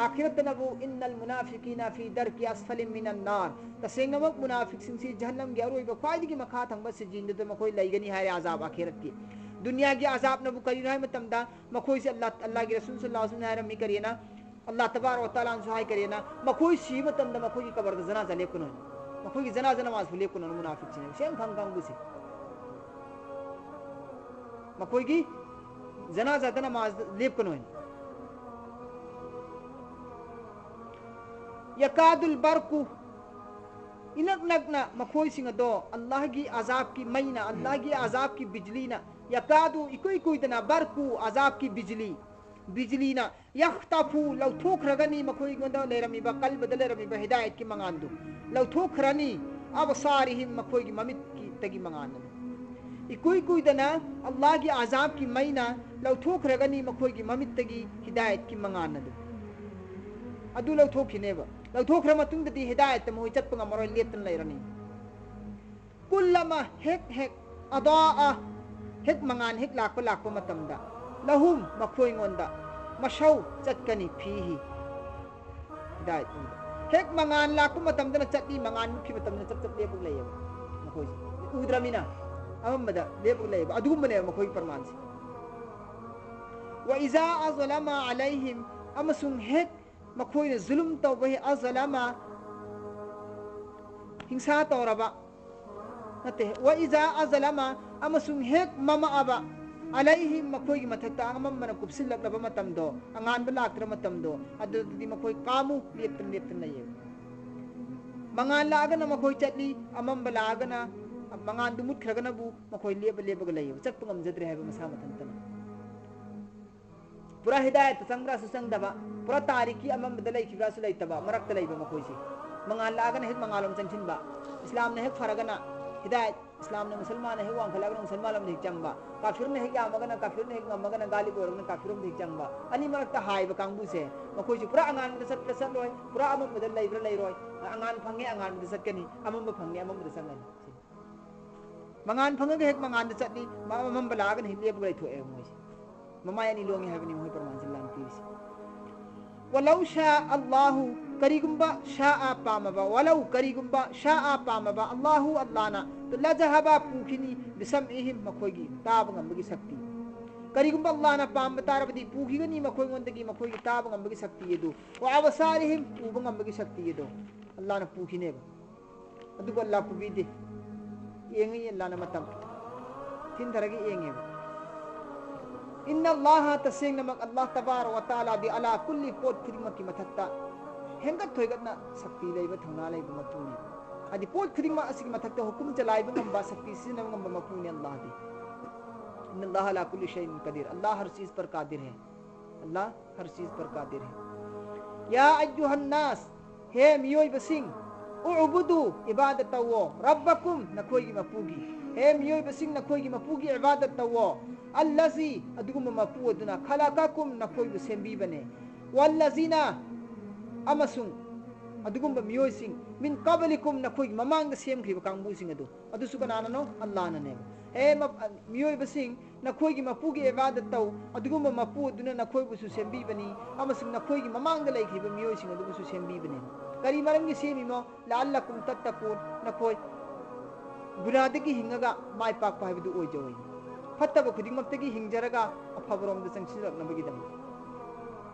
ꯑꯥꯈꯤꯔꯠꯇꯅꯕꯨ "ꯏꯟꯅꯜ ꯃꯨꯅꯥꯐꯤꯀꯤꯅ ꯐꯤ ꯗꯔꯀꯤ ꯑꯁꯐꯂꯤ ꯃꯤꯅꯟ ꯅꯥꯔ", ꯇꯁꯦꯡꯅꯃꯛ ꯃꯨꯅꯥꯐꯤꯛꯁꯤꯡꯁꯤ ꯖꯍꯟꯅꯝꯒꯤ ꯑꯔꯣꯏꯕ ꯈ꯭ꯋꯥꯏꯗꯒꯤ ꯃꯈꯥ ꯊꯪꯕ ꯁꯤꯖꯤꯟꯗꯨꯗ ꯃꯈꯣꯏ ꯂꯩꯒꯅꯤ ꯍꯥꯏꯔꯦ ꯑꯖꯥꯕ ꯑꯥꯈꯤꯔꯠꯀꯤ꯫ ꯗꯨꯅꯤꯌꯥꯒꯤ ꯑꯖꯥꯕꯅꯕꯨ ꯀꯔꯤꯅꯣ ꯍꯥꯏꯕ ꯃꯇꯝꯗ, ꯃꯈꯣꯏꯁꯦ ꯑꯜꯂꯥꯍ, ꯑꯜꯂꯥꯍꯒꯤ ꯔꯁꯨꯜ ꯁꯜꯂꯜꯂꯥꯍꯨ ꯑꯂꯩꯍꯤ ꯋꯁꯜꯂꯝꯅ ꯍꯥꯏꯔꯝꯃꯤ ꯀꯔꯤꯅ? ꯑꯜꯂꯥꯍ ꯇꯕꯥꯔꯛ ꯋ ꯇꯥꯂꯥꯅꯁꯨ ꯍꯥꯏ ꯀꯔꯤꯅ? ꯃꯈꯣꯏ ꯁꯤꯕ ꯃꯇꯝꯗ ꯃꯈꯣꯏꯒꯤ ꯀꯕꯔꯗ ꯖꯅꯥꯖꯥ ꯂꯦꯞꯀꯅꯨ ꯍꯥꯏꯅ꯫ ꯃꯈꯣꯏꯒꯤ ꯖꯅꯥꯖꯥ ꯅꯃꯥꯖꯕꯨ ꯂꯦꯞꯀꯅꯨ ꯍꯥꯏꯅ ꯃꯨꯅꯥꯐꯤꯛꯁꯤꯡꯅ ꯁꯦꯡ ꯈꯪ ꯀꯥꯡꯕꯨꯁꯦ꯫ ꯃꯈꯣꯏꯒꯤ ꯖꯅꯥꯖꯥꯗ ꯅꯃꯥꯖ ꯂꯦꯞꯀꯅꯨ ꯍꯥꯏꯅ꯫ ꯌꯀꯥꯗꯨꯜ ꯕꯔꯀꯨ, ꯏꯅꯛ ꯅꯛꯅ ꯃꯈꯣꯏꯁꯤꯡ ꯑꯗꯣ ꯑꯜꯂꯥꯍꯒꯤ ꯑꯖꯥꯕꯀꯤ ꯃꯩꯅ, ꯑꯜꯂꯥꯍꯒꯤ ꯑꯖꯥꯕꯀꯤ ꯕꯤꯖꯂꯤꯅ, ꯌꯀꯥꯗꯨ, ꯏꯀꯨꯏ ꯀꯨꯏꯗꯅ, ꯕꯔꯀꯨ, ꯑꯖꯥꯕꯀꯤ ꯕꯤꯖꯂꯤ, ꯕꯤꯖꯂꯤꯅ, ꯌꯈꯇꯐꯨ, ꯂꯧꯊꯣꯛꯈ꯭ꯔꯒꯅꯤ ꯃꯈꯣꯏꯉꯣꯟꯗ ꯂꯩꯔꯝꯃꯤꯕ, ꯀꯜꯕꯗ ꯂꯩꯔꯝꯃꯤꯕ ꯍꯤꯗꯥꯌꯠꯀꯤ ꯃꯉꯥꯟꯗꯨ ꯂꯧꯊꯣꯛꯈ꯭ꯔꯅꯤ꯫ ꯑꯕꯁꯥꯔꯤꯍꯤꯝ, ꯃꯈꯣꯏꯒꯤ ꯃꯃꯤꯠꯀꯤꯗꯒꯤ ꯃꯉꯥꯟ ꯑꯗꯨ꯫ ꯏꯀꯨꯏ ꯀꯨꯏꯗꯅ ꯑꯜꯂꯥꯍꯒꯤ ꯑꯖꯥꯕꯀꯤ ꯃꯩꯅ ꯂꯧꯊꯣꯛꯈ꯭ꯔꯒꯅꯤ ꯃꯈꯣꯏꯒꯤ ꯃꯃꯤꯠꯇꯒꯤ ꯍꯤꯗꯥꯌꯠꯀꯤ ꯃꯉꯥꯟ ꯑꯗꯨ꯫ ꯑꯗꯨ ꯂꯧꯊꯣꯛꯈꯤꯅꯦꯕ꯫ ꯂꯧꯊꯣꯛꯈ꯭ꯔ ꯃꯇꯨꯡꯗꯗꯤ ꯍꯤꯗꯥꯌꯠꯇ ꯃꯈꯣꯏ ꯆꯠꯄ ꯉꯝꯃꯔꯣꯏ, ꯂꯦꯞꯇꯅ ꯂꯩꯔꯅꯤ꯫ ꯀꯨꯜꯂꯃ, ꯍꯦꯛ ꯍꯦꯛ, ꯑꯗꯥꯑ, ꯍꯦꯛ ꯃꯉꯥꯟ ꯍꯦꯛ ꯂꯥꯛꯄ, ꯂꯥꯛꯄ ꯃꯇꯝꯗ, ꯂꯍꯨꯝ, ꯃꯈꯣꯏꯉꯣꯟꯗ, ꯃꯁꯧ, ꯆꯠꯀꯅꯤ, ꯐꯤꯍꯤ, ꯍꯤꯗꯥꯌꯠ ꯄꯤꯕ꯫ ꯍꯦꯛ ꯃꯉꯥꯟ ꯂꯥꯛꯄ ꯃꯇꯝꯗꯅ ꯆꯠꯂꯤ, ꯃꯉꯥꯟ ꯃꯨꯠꯈꯤꯕ ꯃꯇꯝꯗꯅ ꯆꯞ ꯆꯞ ꯂꯦꯞꯄꯒ ꯂꯩꯌꯦꯕ ꯃꯈꯣꯏꯁꯦ꯫ ꯎꯗ꯭ꯔꯃꯤꯅ ꯑꯃꯝꯕꯗ ꯂꯦꯞꯄꯒ ꯂꯩꯌꯦꯕ꯫ ꯑꯗꯨꯒꯨꯝꯕꯅꯦꯕ ꯃꯈꯣꯏꯒꯤ ꯄ꯭ꯔꯃꯥꯟꯁꯦ꯫ "ꯋ ꯏꯖꯥ ꯑꯖꯂꯃ ꯑꯂꯩꯍꯤꯝ", ꯑꯃꯁꯨꯡ ꯍꯦꯛ ꯃꯈꯣꯏꯅ ꯖꯨꯂꯨꯝ ꯇꯧꯕ, ꯍꯦꯛ ꯑꯖꯂꯃ, ꯍꯤꯡꯁꯥ ꯇꯧꯔꯕ, ꯅꯠꯇꯦ, "ꯋ ꯏꯖꯥ ꯑꯖꯂꯃ", ꯑꯃꯁꯨꯡ ꯍꯦꯛ ꯃꯝꯃꯛꯑꯕ, "ꯑꯂꯩꯍꯤꯝ", ꯃꯈꯣꯏꯒꯤ ꯃꯊꯛꯇ ꯑꯃꯝꯕꯅ ꯀꯨꯞꯁꯤꯜꯂꯛꯂꯕ ꯃꯇꯝꯗꯣ, ꯑꯉꯥꯟꯕ ꯂꯥꯛꯇ꯭ꯔ ꯃꯇꯝꯗꯣ, ꯑꯗꯨꯗꯗꯤ ꯃꯈꯣꯏ ꯀꯥꯃꯨ, ꯂꯦꯞꯇꯅ ꯂꯦꯞꯇꯅ ꯂꯩꯌꯦꯕ꯫ ꯃꯉꯥꯜ ꯂꯥꯛꯑꯒꯅ ꯃꯈꯣꯏ ꯆꯠꯂꯤ, ꯑꯃꯝꯕ ꯂꯥꯛꯑꯒꯅ, ꯃꯉꯥꯜꯗꯨ ꯃꯨꯠꯈ꯭ꯔꯒꯅꯕꯨ ꯃꯈꯣꯏ ꯂꯦꯞꯄ ꯂꯦꯞꯄꯒ ꯂꯩꯌꯦꯕ, ꯆꯠꯄ ꯉꯝꯖꯗ꯭ꯔꯦ ꯍꯥꯏꯕ ꯃꯁꯥ ꯃꯊꯟꯇꯅ꯫ ꯄꯨꯔꯥ ꯍꯤꯗꯥꯌꯠꯇ ꯆꯪꯕ꯭ꯔꯥꯁꯨ ꯆꯪꯗꯕ, ꯄꯨꯔꯥ ꯇꯥꯔꯤꯛꯀꯤ ꯑꯃꯝꯕꯗ ꯂꯩꯈꯤꯕ꯭ꯔꯥꯁꯨ ꯂꯩꯇꯕ, ꯃꯔꯛꯇ ꯂꯩꯕ ꯃꯈꯣꯏꯁꯦ꯫ ꯃꯉꯥꯜ ꯂꯥꯛꯑꯒꯅ ꯍꯦꯛ ꯃꯉꯥꯜꯂꯣꯝ ꯆꯪꯁꯤꯟꯕ, ꯏꯁꯂꯥꯝꯅ ꯍꯦꯛ ꯐꯔꯒꯅ ꯍꯤꯗꯥꯌꯠ, ꯏꯁꯂꯥꯝꯅ, ꯃꯨꯁꯜꯃꯥꯟꯅ ꯍꯦꯛ ꯋꯥꯡꯈꯠꯂꯛꯑꯒꯅ ꯃꯨꯁꯜꯃꯥꯟꯂꯣꯝꯗ ꯍꯦꯛ ꯆꯪꯕ, ꯀꯥꯐꯤꯔꯅ ꯍꯦꯛ ꯌꯥꯝꯃꯒꯅ, ꯀꯥꯐꯤꯔꯅ ꯍꯦꯛ ꯉꯝꯃꯒꯅ, ꯒꯥꯂꯤꯕ ꯑꯣꯏꯔꯒꯅ ꯀꯥꯐꯤꯔꯔꯣꯝꯗ ꯍꯦꯛ ꯆꯪꯕ꯫ ꯑꯅꯤ ꯃꯔꯛꯇ ꯍꯥꯏꯕ ꯀꯥꯡꯕꯨꯁꯦ, ꯃꯈꯣꯏꯁꯦ ꯄꯨꯔꯥ ꯑꯉꯥꯟꯕꯗ ꯆꯠꯄ꯭ꯔꯥ ꯆꯠꯂꯣꯏ, ꯄꯨꯔꯥ ꯑꯃꯝꯕꯗ ꯂꯩꯕ꯭ꯔꯥ ꯂꯩꯔꯣꯏ꯫ ꯑꯉꯥꯟ ꯐꯪꯉꯦ, ꯑꯉꯥꯟꯕꯗ ꯆꯠꯀꯅꯤ, ꯑꯃꯝꯕ ꯐꯪꯉꯦ, ꯑꯃꯝꯕꯗ ꯆꯪꯒꯅꯤ꯫ ꯃꯉꯥꯟ ꯐꯪꯉꯒ ꯍꯦꯛ ꯃꯉꯥꯟꯗ ꯆꯠꯂꯤ, ꯃ-, ꯑꯃꯝꯕ ꯂꯥꯛꯑꯒꯅ ꯍꯦꯛ ꯂꯦꯞꯄꯒ ꯂꯩꯊꯣꯛꯑꯦꯕ ꯃꯣꯏꯁꯦ꯫ ꯃꯃꯥꯏ ꯑꯅꯤ ꯂꯣꯡꯉꯦ ꯍꯥꯏꯕꯅꯤ ꯃꯣꯏ ꯄ꯭ꯔꯃꯥꯟꯁꯤ ꯂꯥꯟ ꯄꯤꯔꯤꯁꯦ꯫ "ꯋꯂꯧ ꯁꯥ ꯑꯜꯂꯥꯍꯨ", ꯀꯔꯤꯒꯨꯝꯕ ꯁꯥ ꯑ ꯄꯥꯝꯃꯕ, "ꯋꯂꯧ", ꯀꯔꯤꯒꯨꯝꯕ ꯁꯥ ꯑ ꯄꯥꯝꯃꯕ, "ꯑꯜꯂꯥꯍꯨ", ꯑꯜꯂꯥꯍꯅ, "ꯂꯖꯍꯕ", ꯄꯨꯈꯤꯅꯤ, "ꯕꯤꯁꯝꯏꯍꯤꯝ", ꯃꯈꯣꯏꯒꯤ ꯇꯥꯕ ꯉꯝꯕꯒꯤ ꯁꯛꯇꯤ꯫ ꯀꯔꯤꯒꯨꯝꯕ ꯑꯜꯂꯥꯍꯅ ꯄꯥꯝꯕ ꯇꯥꯔꯕꯗꯤ ꯄꯨꯈꯤꯒꯅꯤ ꯃꯈꯣꯏꯉꯣꯟꯗꯒꯤ ꯃꯈꯣꯏꯒꯤ ꯇꯥꯕ ꯉꯝꯕꯒꯤ ꯁꯛꯇꯤ ꯑꯗꯨ, "ꯋ ꯑꯕꯁꯥꯔꯤꯍꯤꯝ", ꯎꯕ ꯉꯝꯕꯒꯤ ꯁꯛꯇꯤ ꯑꯗꯨ ꯑꯜꯂꯥꯍꯅ ꯄꯨꯈꯤꯅꯦꯕ꯫ ꯑꯗꯨꯕꯨ ꯑꯜꯂꯥꯍ ꯄꯨꯕꯤꯗꯦ꯫ ꯌꯦꯡꯉꯤ ꯑꯜꯂꯥꯍꯅ ꯃꯇꯝ꯫ ꯊꯤꯟꯊꯔꯒ ꯌꯦꯡꯉꯦꯕ꯫ "ꯏꯟꯅ ꯑꯜꯂꯥꯍ", ꯇꯁꯦꯡꯅꯃꯛ ꯑꯜꯂꯥꯍ ꯇꯕꯥꯔ ꯋ ꯇꯥꯂꯥꯗꯤ "ꯑꯂꯥ ꯀꯨꯜꯂꯤ", ꯄꯣꯠ ꯈꯨꯗꯤꯡꯃꯛꯀꯤ ꯃꯊꯛꯇ ꯍꯦꯟꯒꯠ ꯊꯣꯏꯒꯠꯅ ꯁꯛꯇꯤ ꯂꯩꯕ, ꯊꯧꯅꯥ ꯂꯩꯕ ꯃꯄꯨꯅꯤ꯫ ꯍꯥꯏꯗꯤ ꯄꯣꯠ ꯈꯨꯗꯤꯡꯃꯛ ꯑꯁꯤꯒꯤ ꯃꯊꯛꯇ ꯍꯨꯀꯨꯝ ꯆꯂꯥꯏꯕ ꯉꯝꯕ, ꯁꯛꯇꯤ ꯁꯤꯖꯤꯟꯅꯕ ꯉꯝꯕ ꯃꯄꯨꯅꯤ ꯑꯜꯂꯥꯍꯗꯤ꯫ "ꯏꯟꯅ ꯑꯜꯂꯥꯍ ꯑꯂꯥ ꯀꯨꯜꯂꯤ ꯁꯩꯏꯟ ꯀꯗꯤꯔ", "ꯑꯜꯂꯥꯍ ꯍꯔ ꯆꯤꯖ ꯄꯔ ꯀꯥꯗꯤꯔ ꯍꯦ", ꯑꯜꯂꯥꯍ ꯍꯔ ꯆꯤꯖ ꯄꯔ ꯀꯥꯗꯤꯔ ꯍꯦ꯫ "ꯌꯥ ꯑꯌꯨꯍꯟ ꯅꯥꯁ", ꯍꯦ ꯃꯤꯑꯣꯏꯕꯁꯤꯡ, "ꯎꯕꯨꯗꯨ", ꯏꯕꯥꯗꯠ ꯇꯧꯋꯣ, "ꯔꯕꯀꯨꯝ", ꯅꯈꯣꯏꯒꯤ ꯃꯄꯨꯒꯤ꯫ ꯍꯦ ꯃꯤꯑꯣꯏꯕꯁꯤꯡ, ꯅꯈꯣꯏꯒꯤ ꯃꯄꯨꯒꯤ ꯏꯕꯥꯗꯠ ꯇꯧꯋꯣ꯫ "ꯑꯜꯂꯖꯤ", ꯑꯗꯨꯒꯨꯝꯕ ꯃꯄꯨ ꯑꯗꯨꯅ, "ꯈꯂꯀꯀꯨꯝ", ꯅꯈꯣꯏꯕꯨ ꯁꯦꯝꯕꯤꯕꯅꯦ꯫ "ꯋꯜꯂꯖꯤꯅ", ꯑꯃꯁꯨꯡ ꯑꯗꯨꯒꯨꯝꯕ ꯃꯤꯑꯣꯏꯁꯤꯡ, "ꯃꯤꯟ ꯀꯕꯂꯤꯀꯨꯝ", ꯅꯈꯣꯏꯒꯤ ꯃꯃꯥꯡꯗ ꯁꯦꯝꯈ꯭ꯔꯤꯕ ꯀꯥꯡꯕꯨꯁꯤꯡ ꯑꯗꯨ꯫ ꯑꯗꯨꯁꯨ ꯀꯅꯥꯅꯅꯣ? ꯑꯜꯂꯥꯍꯅꯅꯦꯕ꯫ ꯍꯦ ꯃ-, ꯃꯤꯑꯣꯏꯕꯁꯤꯡ, ꯅꯈꯣꯏꯒꯤ ꯃꯄꯨꯒꯤ ꯏꯕꯥꯗꯠ ꯇꯧ, ꯑꯗꯨꯒꯨꯝꯕ ꯃꯄꯨ ꯑꯗꯨꯅ ꯅꯈꯣꯏꯕꯨꯁꯨ ꯁꯦꯝꯕꯤꯕꯅꯤ, ꯑꯃꯁꯨꯡ ꯅꯈꯣꯏꯒꯤ ꯃꯃꯥꯡꯗ ꯂꯩꯈꯤꯕ ꯃꯤꯑꯣꯏꯁꯤꯡ ꯑꯗꯨꯕꯨꯁꯨ ꯁꯦꯝꯕꯤꯕꯅꯤ꯫ ꯀꯔꯤ ꯃꯔꯝꯒꯤ ꯁꯦꯝꯃꯤꯅꯣ? "ꯂꯑꯜꯂꯀꯨꯝ ꯇꯠꯇꯀꯨꯟ", ꯅꯈꯣꯏ ꯒꯨꯅꯥꯗꯒꯤ ꯍꯤꯡꯉꯒ ꯃꯥꯏ ꯄꯥꯛꯄ ꯍꯥꯏꯕꯗꯨ ꯑꯣꯏꯖꯧ ꯍꯥꯏ꯫ ꯐꯠꯇꯕ ꯈꯨꯗꯤꯡꯃꯛꯇꯒꯤ ꯍꯤꯡꯖꯔꯒ ꯑꯐꯕꯔꯣꯝꯗ ꯆꯪꯁꯤꯜꯂꯛꯅꯕꯒꯤꯗꯃꯛ꯫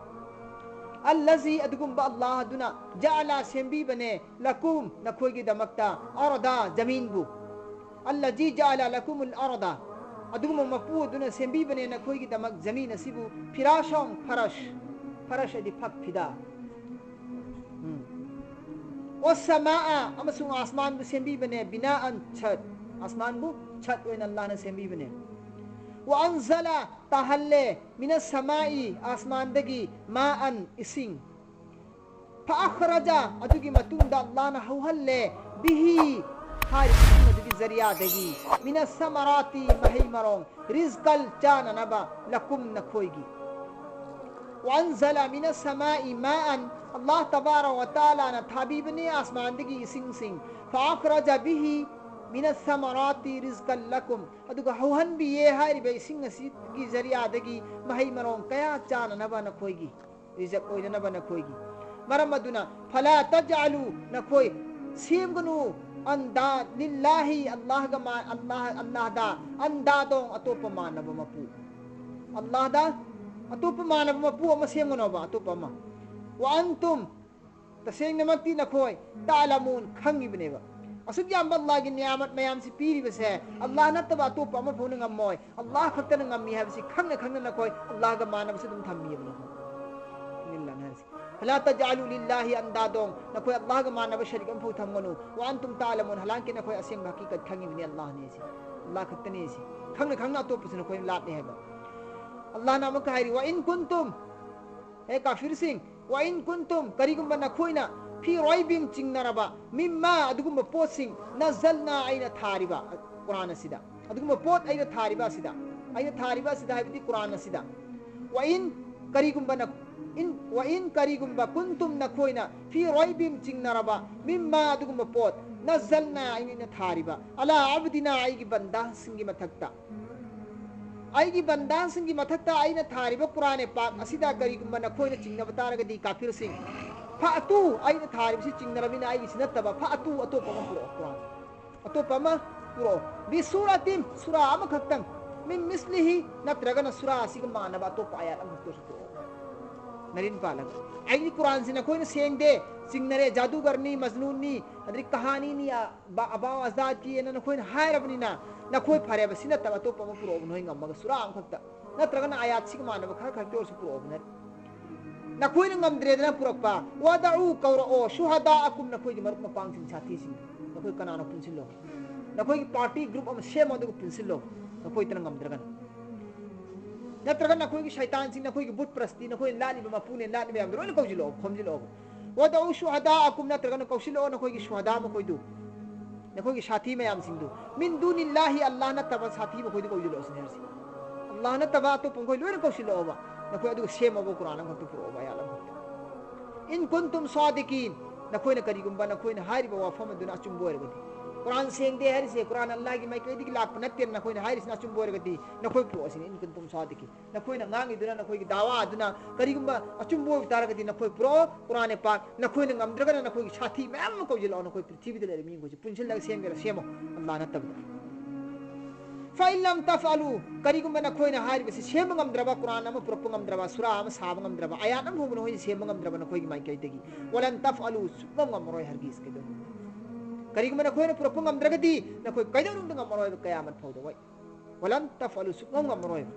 ꯑꯜꯂꯖꯤ, ꯑꯗꯨꯒꯨꯝꯕ ꯑꯜꯂꯥꯍ ꯑꯗꯨꯅ, ꯖꯑꯂ, ꯁꯦꯝꯕꯤꯕꯅꯦ, ꯂꯀꯨꯝ, ꯅꯈꯣꯏꯒꯤꯗꯃꯛꯇ, ꯑꯔꯗ, ꯖꯃꯤꯟꯕꯨ꯫ ꯑꯜꯂꯖꯤ ꯖꯑꯂ ꯂꯀꯨꯃꯨꯜ ꯑꯔꯗ, ꯑꯗꯨꯒꯨꯝꯕ ꯃꯄꯨ ꯑꯗꯨꯅ ꯁꯦꯝꯕꯤꯕꯅꯦ ꯅꯈꯣꯏꯒꯤꯗꯃꯛ ꯖꯃꯤꯟ ꯑꯁꯤꯕꯨ, ꯐꯤꯔꯥꯁꯣꯡ, ꯐꯔꯁ, ꯐꯔꯁ ꯍꯥꯏꯗꯤ ꯐꯛ, ꯐꯤꯗꯥ꯫ ꯎꯝ꯫ ꯋꯁꯁꯃꯥꯑ, ꯑꯃꯁꯨꯡ ꯑꯥꯁꯃꯥꯟꯕꯨ ꯁꯦꯝꯕꯤꯕꯅꯦ, ꯕꯤꯅꯥꯑꯟ, ꯁꯠ, ꯑꯥꯁꯃꯥꯟꯕꯨ ꯁꯠ ꯑꯣꯏꯅ ꯑꯜꯂꯥꯍꯅ ꯁꯦꯝꯕꯤꯕꯅꯦ꯫ ꯋ ꯑꯟꯖꯂ, ꯇꯥꯍꯜꯂꯦ, ꯃꯤꯅ ꯁꯃꯥꯏ, ꯑꯥꯁꯃꯥꯟꯗꯒꯤ, ꯃꯥꯑꯟ, ꯏꯁꯤꯡ꯫ ꯐ ꯑꯈ꯭ꯔꯖ, ꯑꯗꯨꯒꯤ ꯃꯇꯨꯡꯗ ꯑꯜꯂꯥꯍꯅ ꯍꯧꯍꯜꯂꯦ, ꯕꯤꯍꯤ, ꯍꯥꯏꯔꯤꯕ ꯏꯁꯤꯡ ꯑꯗꯨꯒꯤ ꯖꯔꯤꯌꯥꯗꯒꯤ, ꯃꯤꯅ ꯁꯃꯔꯥꯇꯤ, ꯃꯍꯩ ꯃꯔꯣꯡ, ꯔꯤꯖꯀꯜ, ꯆꯥꯅꯅꯕ, ꯂꯀꯨꯝ, ꯅꯈꯣꯏꯒꯤ꯫ ꯋ ꯑꯟꯖꯂ ꯃꯤꯅ ꯁꯃꯥꯏ ꯃꯥꯑꯟ, ꯑꯜꯂꯥꯍ ꯇꯕꯥꯔꯛ ꯋ ꯇꯥꯂꯥꯅ ꯊꯥꯕꯤꯕꯅꯤ ꯑꯥꯁꯃꯥꯟꯗꯒꯤ ꯏꯁꯤꯡꯁꯤꯡ, ꯐ ꯑꯈ꯭ꯔꯖ ꯕꯤꯍꯤ ꯃꯤꯅ ꯁꯃꯔꯥꯇꯤ ꯔꯤꯖꯀꯜ ꯂꯀꯨꯝ, ꯑꯗꯨꯒ ꯍꯧꯍꯟꯕꯤꯌꯦ ꯍꯥꯏꯔꯤꯕ ꯏꯁꯤꯡ ꯑꯁꯤꯒꯤ ꯖꯔꯤꯌꯥꯗꯒꯤ ꯃꯍꯩ ꯃꯔꯣꯡ ꯀꯌꯥ ꯆꯥꯅꯅꯕ ꯅꯈꯣꯏꯒꯤ, ꯔꯤꯖꯛ ꯑꯣꯏꯅꯅꯕ ꯅꯈꯣꯏꯒꯤ꯫ ꯃꯔꯝ ꯑꯗꯨꯅ, ꯐꯂꯥ ꯇꯖꯑꯂꯨ, ꯅꯈꯣꯏ ꯁꯦꯝꯒꯅꯨ, ꯑꯟꯗꯥ, ꯂꯤꯜꯂꯥꯍꯤ, ꯑꯜꯂꯥꯍꯒ ꯃꯥ-, ꯑꯜꯂꯥꯍ, ꯑꯜꯂꯥꯍꯗ, ꯑꯟꯗꯥꯗꯣꯡ, ꯑꯇꯣꯞꯄ ꯃꯥꯟꯅꯕ ꯃꯄꯨ꯫ ꯑꯜꯂꯥꯍꯗ ꯑꯇꯣꯞꯄ ꯃꯥꯟꯅꯕ ꯃꯄꯨ ꯑꯃ ꯁꯦꯝꯒꯅꯣꯕ, ꯑꯇꯣꯞꯄ ꯑꯃ꯫ ꯋ ꯑꯟꯇꯨꯝ, ꯇꯁꯦꯡꯅꯃꯛꯇꯤ ꯅꯈꯣꯏ, ꯇꯥꯂꯃꯨꯟ, ꯈꯪꯉꯤꯕꯅꯦꯕ꯫ ꯑꯁꯨꯛ ꯌꯥꯝꯕ ꯑꯜꯂꯥꯍꯒꯤ ꯅꯤꯌꯥꯃꯠ ꯃꯌꯥꯝꯁꯤ ꯄꯤꯔꯤꯕꯁꯦ, ꯑꯜꯂꯥꯍ ꯅꯠꯇꯕ ꯑꯇꯣꯞꯄ ꯑꯃ ꯐꯥꯎꯅ ꯉꯝꯃꯣꯏ꯫ ꯑꯜꯂꯥꯍ ꯈꯛꯇꯅ ꯉꯝꯃꯤ ꯍꯥꯏꯕꯁꯤ ꯈꯪꯅ ꯈꯪꯅ ꯅꯈꯣꯏ ꯑꯜꯂꯥꯍꯒ ꯃꯥꯟꯅꯕꯁꯨ ꯑꯗꯨꯝ ꯊꯝꯃꯤꯕꯅꯤ꯫ ꯂꯤꯜꯂꯥꯍ ꯍꯥꯏꯔꯤꯁꯦ꯫ ꯐꯂꯥ ꯇꯖꯑꯂꯨ ꯂꯤꯜꯂꯥꯍꯤ ꯑꯟꯗꯥꯗꯣꯡ, ꯅꯈꯣꯏ ꯑꯜꯂꯥꯍꯒ ꯃꯥꯟꯅꯕ ꯁꯔꯤꯛ ꯑꯃꯐꯥꯎ ꯊꯝꯒꯅꯨ꯫ ꯋ ꯑꯟꯇꯨꯝ ꯇꯥꯂꯃꯨꯟ, ꯍꯂꯥꯟꯀꯤ ꯅꯈꯣꯏ ꯑꯁꯦꯡꯕ ꯍꯀꯤꯀꯠ ꯈꯪꯉꯤꯕꯅꯤ, ꯑꯜꯂꯥꯍꯅꯦ ꯁꯤ꯫ ꯑꯜꯂꯥꯍ ꯈꯛꯇꯅꯦ ꯁꯤ꯫ ꯈꯪꯅ ꯈꯪꯅ ꯑꯇꯣꯞꯄꯁꯨ ꯅꯈꯣꯏꯅ ꯂꯥꯠꯂꯦ ꯍꯥꯏꯕ꯫ ꯑꯜꯂꯥꯍꯅ ꯑꯃꯨꯛꯀ ꯍꯥꯏꯔꯤ, ꯋ ꯏꯟ ꯀꯨꯟꯇꯨꯝ, ꯍꯦ ꯀꯥꯐꯤꯔꯁꯤꯡ, ꯋ ꯏꯟ ꯀꯨꯟꯇꯨꯝ, ꯀꯔꯤꯒꯨꯝꯕ ꯅꯈꯣꯏꯅ, ꯐꯤ ꯔꯣꯏꯕꯤꯝ, ꯆꯤꯡꯅꯔꯕ, ꯃꯤꯝꯃꯥ, ꯑꯗꯨꯒꯨꯝꯕ ꯄꯣꯠꯁꯤꯡ, ꯅꯖꯜꯅꯥ, ꯑꯩꯅ ꯊꯥꯔꯤꯕ, ꯀꯨꯔꯥꯟ ꯑꯁꯤꯗ, ꯑꯗꯨꯒꯨꯝꯕ ꯄꯣꯠ ꯑꯩꯅ ꯊꯥꯔꯤꯕ ꯑꯁꯤꯗ, ꯑꯩꯅ ꯊꯥꯔꯤꯕ ꯑꯁꯤꯗ ꯍꯥꯏꯕꯗꯤ ꯀꯨꯔꯥꯟ ꯑꯁꯤꯗ, ꯋ ꯏꯟ, ꯀꯔꯤꯒꯨꯝꯕ ꯅ-, ꯏꯟ, ꯋ ꯏꯟ, ꯀꯔꯤꯒꯨꯝꯕ, ꯀꯨꯟꯇꯨꯝ, ꯅꯈꯣꯏꯅ, ꯐꯤ ꯔꯣꯏꯕꯤꯝ, ꯆꯤꯡꯅꯔꯕ, ꯃꯤꯝꯃꯥ, ꯑꯗꯨꯒꯨꯝꯕ ꯄꯣꯠ, ꯅꯖꯜꯅꯥ, ꯑꯩꯅ ꯊꯥꯔꯤꯕ, ꯑꯂꯥ ꯑꯕꯗꯤꯅꯥ, ꯑꯩꯒꯤ ꯕꯟꯗꯥꯁꯤꯡꯒꯤ ꯃꯊꯛꯇ, ꯑꯩꯒꯤ ꯕꯟꯗꯥꯁꯤꯡꯒꯤ ꯃꯊꯛꯇ ꯑꯩꯅ ꯊꯥꯔꯤꯕ ꯀꯨꯔꯥꯟ ꯄꯥꯛ ꯑꯁꯤꯗ ꯀꯔꯤꯒꯨꯝꯕ ꯅꯈꯣꯏꯅ ꯆꯤꯡꯅꯕ ꯇꯥꯔꯒꯗꯤ, ꯀꯥꯐꯤꯔꯁꯤꯡ, ꯐꯥꯇꯨ, ꯑꯩꯅ ꯊꯥꯔꯤꯕꯁꯤ ꯆꯤꯡꯅꯔꯕꯅꯤꯅ ꯑꯩꯒꯤꯁꯤ ꯅꯠꯇꯕ, ꯐꯥꯇꯨ, ꯑꯇꯣꯞꯄ ꯑꯃ ꯄꯨꯔꯛꯑꯣ ꯀꯨꯔꯥꯟ꯫ ꯑꯇꯣꯞꯄ ꯑꯃ ꯄꯨꯔꯛꯑꯣ꯫ ꯕꯤꯁꯨꯔꯥꯇꯤꯝ, ꯁꯨꯔꯥ ꯑꯃꯈꯛꯇꯪ꯫ ꯃꯤꯟ ꯃꯤꯁꯂꯤꯍꯤ, ꯅꯠꯇ꯭ꯔꯒꯅ ꯁꯨꯔꯥ ꯑꯁꯤꯒ ꯃꯥꯟꯅꯕ ꯑꯇꯣꯞꯄ ꯑꯥꯌꯥꯠ ꯑꯃꯈꯛꯇꯁꯨ ꯄꯨꯔꯛꯑꯣ꯫ ꯅꯔꯤꯟ ꯄꯥꯜꯂꯒ꯫ ꯑꯩꯒꯤ ꯀꯨꯔꯥꯟꯁꯤ ꯅꯈꯣꯏꯅ ꯁꯦꯡꯗꯦ, ꯆꯤꯡꯅꯔꯦ, ꯖꯥꯗꯨꯒꯔꯅꯤ, ꯃꯖꯅꯨꯟꯅꯤ, ꯑꯗꯩ ꯀꯍꯥꯅꯤꯅꯤ, ꯑ, ꯕ-, ꯑꯕꯥꯎ ꯑꯖꯥꯗꯀꯤꯅ ꯅꯈꯣꯏꯅ ꯍꯥꯏꯔꯕꯅꯤꯅ, ꯅꯈꯣꯏ ꯐꯔꯦꯕ, ꯁꯤ ꯅꯠꯇꯕ ꯑꯇꯣꯞꯄ ꯑꯃ ꯄꯨꯔꯛꯑꯣꯕ ꯅꯈꯣꯏ ꯉꯝꯃꯒ, ꯁꯨꯔꯥ ꯑꯃꯈꯛꯇ꯫ ꯅꯠꯇ꯭ꯔꯒꯅ ꯑꯥꯌꯥꯠꯁꯤꯒ ꯃꯥꯟꯅꯕ ꯈꯔ ꯈꯛꯇ ꯑꯣꯏꯔꯁꯨ ꯄꯨꯔꯛꯑꯣꯕ ꯅꯠꯇ꯭ꯔ-, ꯅꯈꯣꯏꯅ ꯉꯝꯗ꯭ꯔꯦꯗꯅ ꯄꯨꯔꯛꯄ, ꯋꯥꯗꯎ, ꯀꯧꯔꯛꯑꯣ, ꯁꯨꯍꯗꯥꯑꯀꯨꯝ, ꯅꯈꯣꯏꯒꯤ ꯃꯔꯨꯞ ꯃꯄꯥꯡꯁꯤꯡ, ꯁꯥꯊꯤꯁꯤꯡ, ꯅꯈꯣꯏ ꯀꯅꯥꯅꯣ ꯄꯨꯟꯁꯤꯜꯂꯣ, ꯅꯈꯣꯏꯒꯤ ꯄꯥꯔꯇꯤ ꯒ꯭ꯔꯨꯞ ꯑꯃ ꯁꯦꯝꯃꯣ, ꯑꯗꯨꯒ ꯄꯨꯟꯁꯤꯜꯂꯣ, ꯅꯈꯣꯏꯇꯅ ꯉꯝꯗ꯭ꯔꯒꯅ꯫ ꯅꯠꯇ꯭ꯔꯒ ꯅꯈꯣꯏꯒꯤ ꯁꯩꯇꯥꯟꯁꯤꯡ, ꯅꯈꯣꯏꯒꯤ ꯕꯨꯠ ꯄ꯭ꯔꯁꯇꯤ, ꯅꯈꯣꯏꯅ ꯂꯥꯠꯂꯤꯕ ꯃꯄꯨꯅꯦ ꯂꯥꯠꯂꯤꯕ ꯃꯌꯥꯝꯗꯣ ꯂꯣꯏꯅ ꯀꯧꯁꯤꯜꯂꯛꯑꯣ, ꯈꯣꯝꯖꯤꯜꯂꯛꯑꯣ꯫ ꯋꯥꯗꯎ ꯁꯨꯍꯗꯥꯑꯀꯨꯝ, ꯅꯠꯇ꯭ꯔꯒꯅ ꯀꯧꯁꯤꯜꯂꯛꯑꯣ ꯅꯈꯣꯏꯒꯤ ꯁꯨꯍꯗꯥ ꯃꯈꯣꯏꯗꯨ, ꯅꯈꯣꯏꯒꯤ ꯁꯥꯊꯤ ꯃꯌꯥꯝꯁꯤꯡꯗꯨ꯫ ꯃꯤꯟ ꯗꯨꯅꯤꯜꯂꯥꯍꯤ, ꯑꯜꯂꯥꯍ ꯅꯠꯇꯕ ꯁꯥꯊꯤ ꯃꯈꯣꯏꯗꯨ ꯀꯧꯁꯤꯜꯂꯛꯑꯣ ꯁꯤꯅꯤ ꯍꯥꯏꯔꯤꯁꯤ꯫ ꯑꯜꯂꯥꯍ ꯅꯠꯇꯕ ꯑꯇꯣꯞꯄ ꯃꯈꯣꯏ ꯂꯣꯏꯅ ꯀꯧꯁꯤꯜꯂꯛꯑꯣꯕ꯫ ꯅꯈꯣꯏ ꯑꯗꯨꯒ ꯁꯦꯝꯃꯣꯕ, ꯀꯨꯔꯥꯟ ꯑꯃꯈꯛꯇ ꯄꯨꯔꯛꯑꯣꯕ, ꯑꯥꯌꯥꯠ ꯑꯃꯈꯛꯇ꯫ ꯏꯟ ꯀꯨꯟꯇꯨꯝ ꯁꯥꯗꯤꯀꯤꯟ, ꯅꯈꯣꯏꯅ ꯀꯔꯤꯒꯨꯝꯕ ꯅꯈꯣꯏꯅ ꯍꯥꯏꯔꯤꯕ ꯋꯥꯐꯝ ꯑꯗꯨꯅ ꯑꯆꯨꯝꯕ ꯑꯣꯏꯔꯒꯗꯤ, ꯀꯨꯔꯥꯟ ꯁꯦꯡꯗꯦ ꯍꯥꯏꯔꯤꯁꯦ, ꯀꯨꯔꯥꯟ ꯑꯜꯂꯥꯍꯒꯤ ꯃꯥꯏꯀꯩꯗꯒꯤ ꯂꯥꯛꯄ ꯅꯠꯇꯦꯅ ꯅꯈꯣꯏꯅ ꯍꯥꯏꯔꯤꯁꯤꯅ ꯑꯆꯨꯝꯕ ꯑꯣꯏꯔꯒꯗꯤ, ꯅꯈꯣꯏ ꯄꯨꯔꯛꯑꯣ ꯁꯤꯅꯤ, ꯏꯟ ꯀꯨꯟꯇꯨꯝ ꯁꯥꯗꯤꯀꯤꯟ꯫ ꯅꯈꯣꯏꯅ ꯉꯥꯡꯉꯤꯗꯨꯅ, ꯅꯈꯣꯏꯒꯤ ꯗꯥꯋꯥ ꯑꯗꯨꯅ ꯀꯔꯤꯒꯨꯝꯕ ꯑꯆꯨꯝꯕ ꯑꯣꯏꯕ ꯇꯥꯔꯒꯗꯤ, ꯅꯈꯣꯏ ꯄꯨꯔꯛꯑꯣ ꯀꯨꯔꯥꯟ ꯄꯥꯛ, ꯅꯈꯣꯏꯅ ꯉꯝꯗ꯭ꯔꯒꯅ ꯅꯈꯣꯏꯒꯤ ꯁꯥꯊꯤ ꯃꯌꯥꯝ ꯑꯃ ꯀꯧꯁꯤꯜꯂꯛꯑꯣ, ꯅꯈꯣꯏ ꯄ꯭ꯔꯤꯊꯤꯕꯤꯗ ꯂꯩꯔꯤꯕ ꯃꯤꯈꯣꯏꯁꯦ ꯄꯨꯟꯁꯤꯜꯂꯒ ꯁꯦꯝꯒꯦꯔꯥ ꯁꯦꯝꯃꯣ, ꯑꯜꯂꯥꯍ ꯅꯠꯇꯕꯗ꯫ ꯐ ꯏꯟ ꯂꯝ ꯇꯐ ꯑꯂꯨ, ꯀꯔꯤꯒꯨꯝꯕ ꯅꯈꯣꯏꯅ ꯍꯥꯏꯔꯤꯕꯁꯤ ꯁꯦꯝꯕ ꯉꯝꯗ꯭ꯔꯕ, ꯀꯨꯔꯥꯟ ꯑꯃ ꯄꯨꯔꯛꯄ ꯉꯝꯗ꯭ꯔꯕ, ꯁꯨꯔꯥ ꯑꯃ ꯁꯥꯕ ꯉꯝꯗ꯭ꯔꯕ, ꯑꯥꯌꯥꯠ ꯑꯃ ꯐꯥꯎꯕ ꯅꯈꯣꯏꯅ ꯁꯦꯝꯕ ꯉꯝꯗ꯭ꯔꯕ ꯅꯈꯣꯏꯒꯤ ꯃꯥꯏꯀꯩꯗꯒꯤ, ꯋꯂꯟ ꯇꯐ ꯑꯂꯨ, ꯁꯨꯡꯉꯝ ꯉꯝꯃꯔꯣꯏ, ꯍꯔꯒꯤꯖ ꯀꯩꯗꯧꯅꯨꯡꯗ꯫ ꯀꯔꯤꯒꯨꯝꯕ ꯅꯈꯣꯏꯅ ꯄꯨꯔꯛꯄ ꯉꯝꯗ꯭ꯔꯒꯗꯤ, ꯅꯈꯣꯏ ꯀꯩꯗꯧꯅꯨꯡꯗ ꯉꯝꯃꯔꯣꯏꯕ, ꯀꯌꯥꯃꯠ ꯐꯥꯎꯗ꯫ ꯋꯥꯏ꯫ ꯋꯂꯟ ꯇꯐ ꯑꯂꯨ, ꯁꯨꯡꯉꯝ ꯉꯝꯃꯔꯣꯏꯕ꯫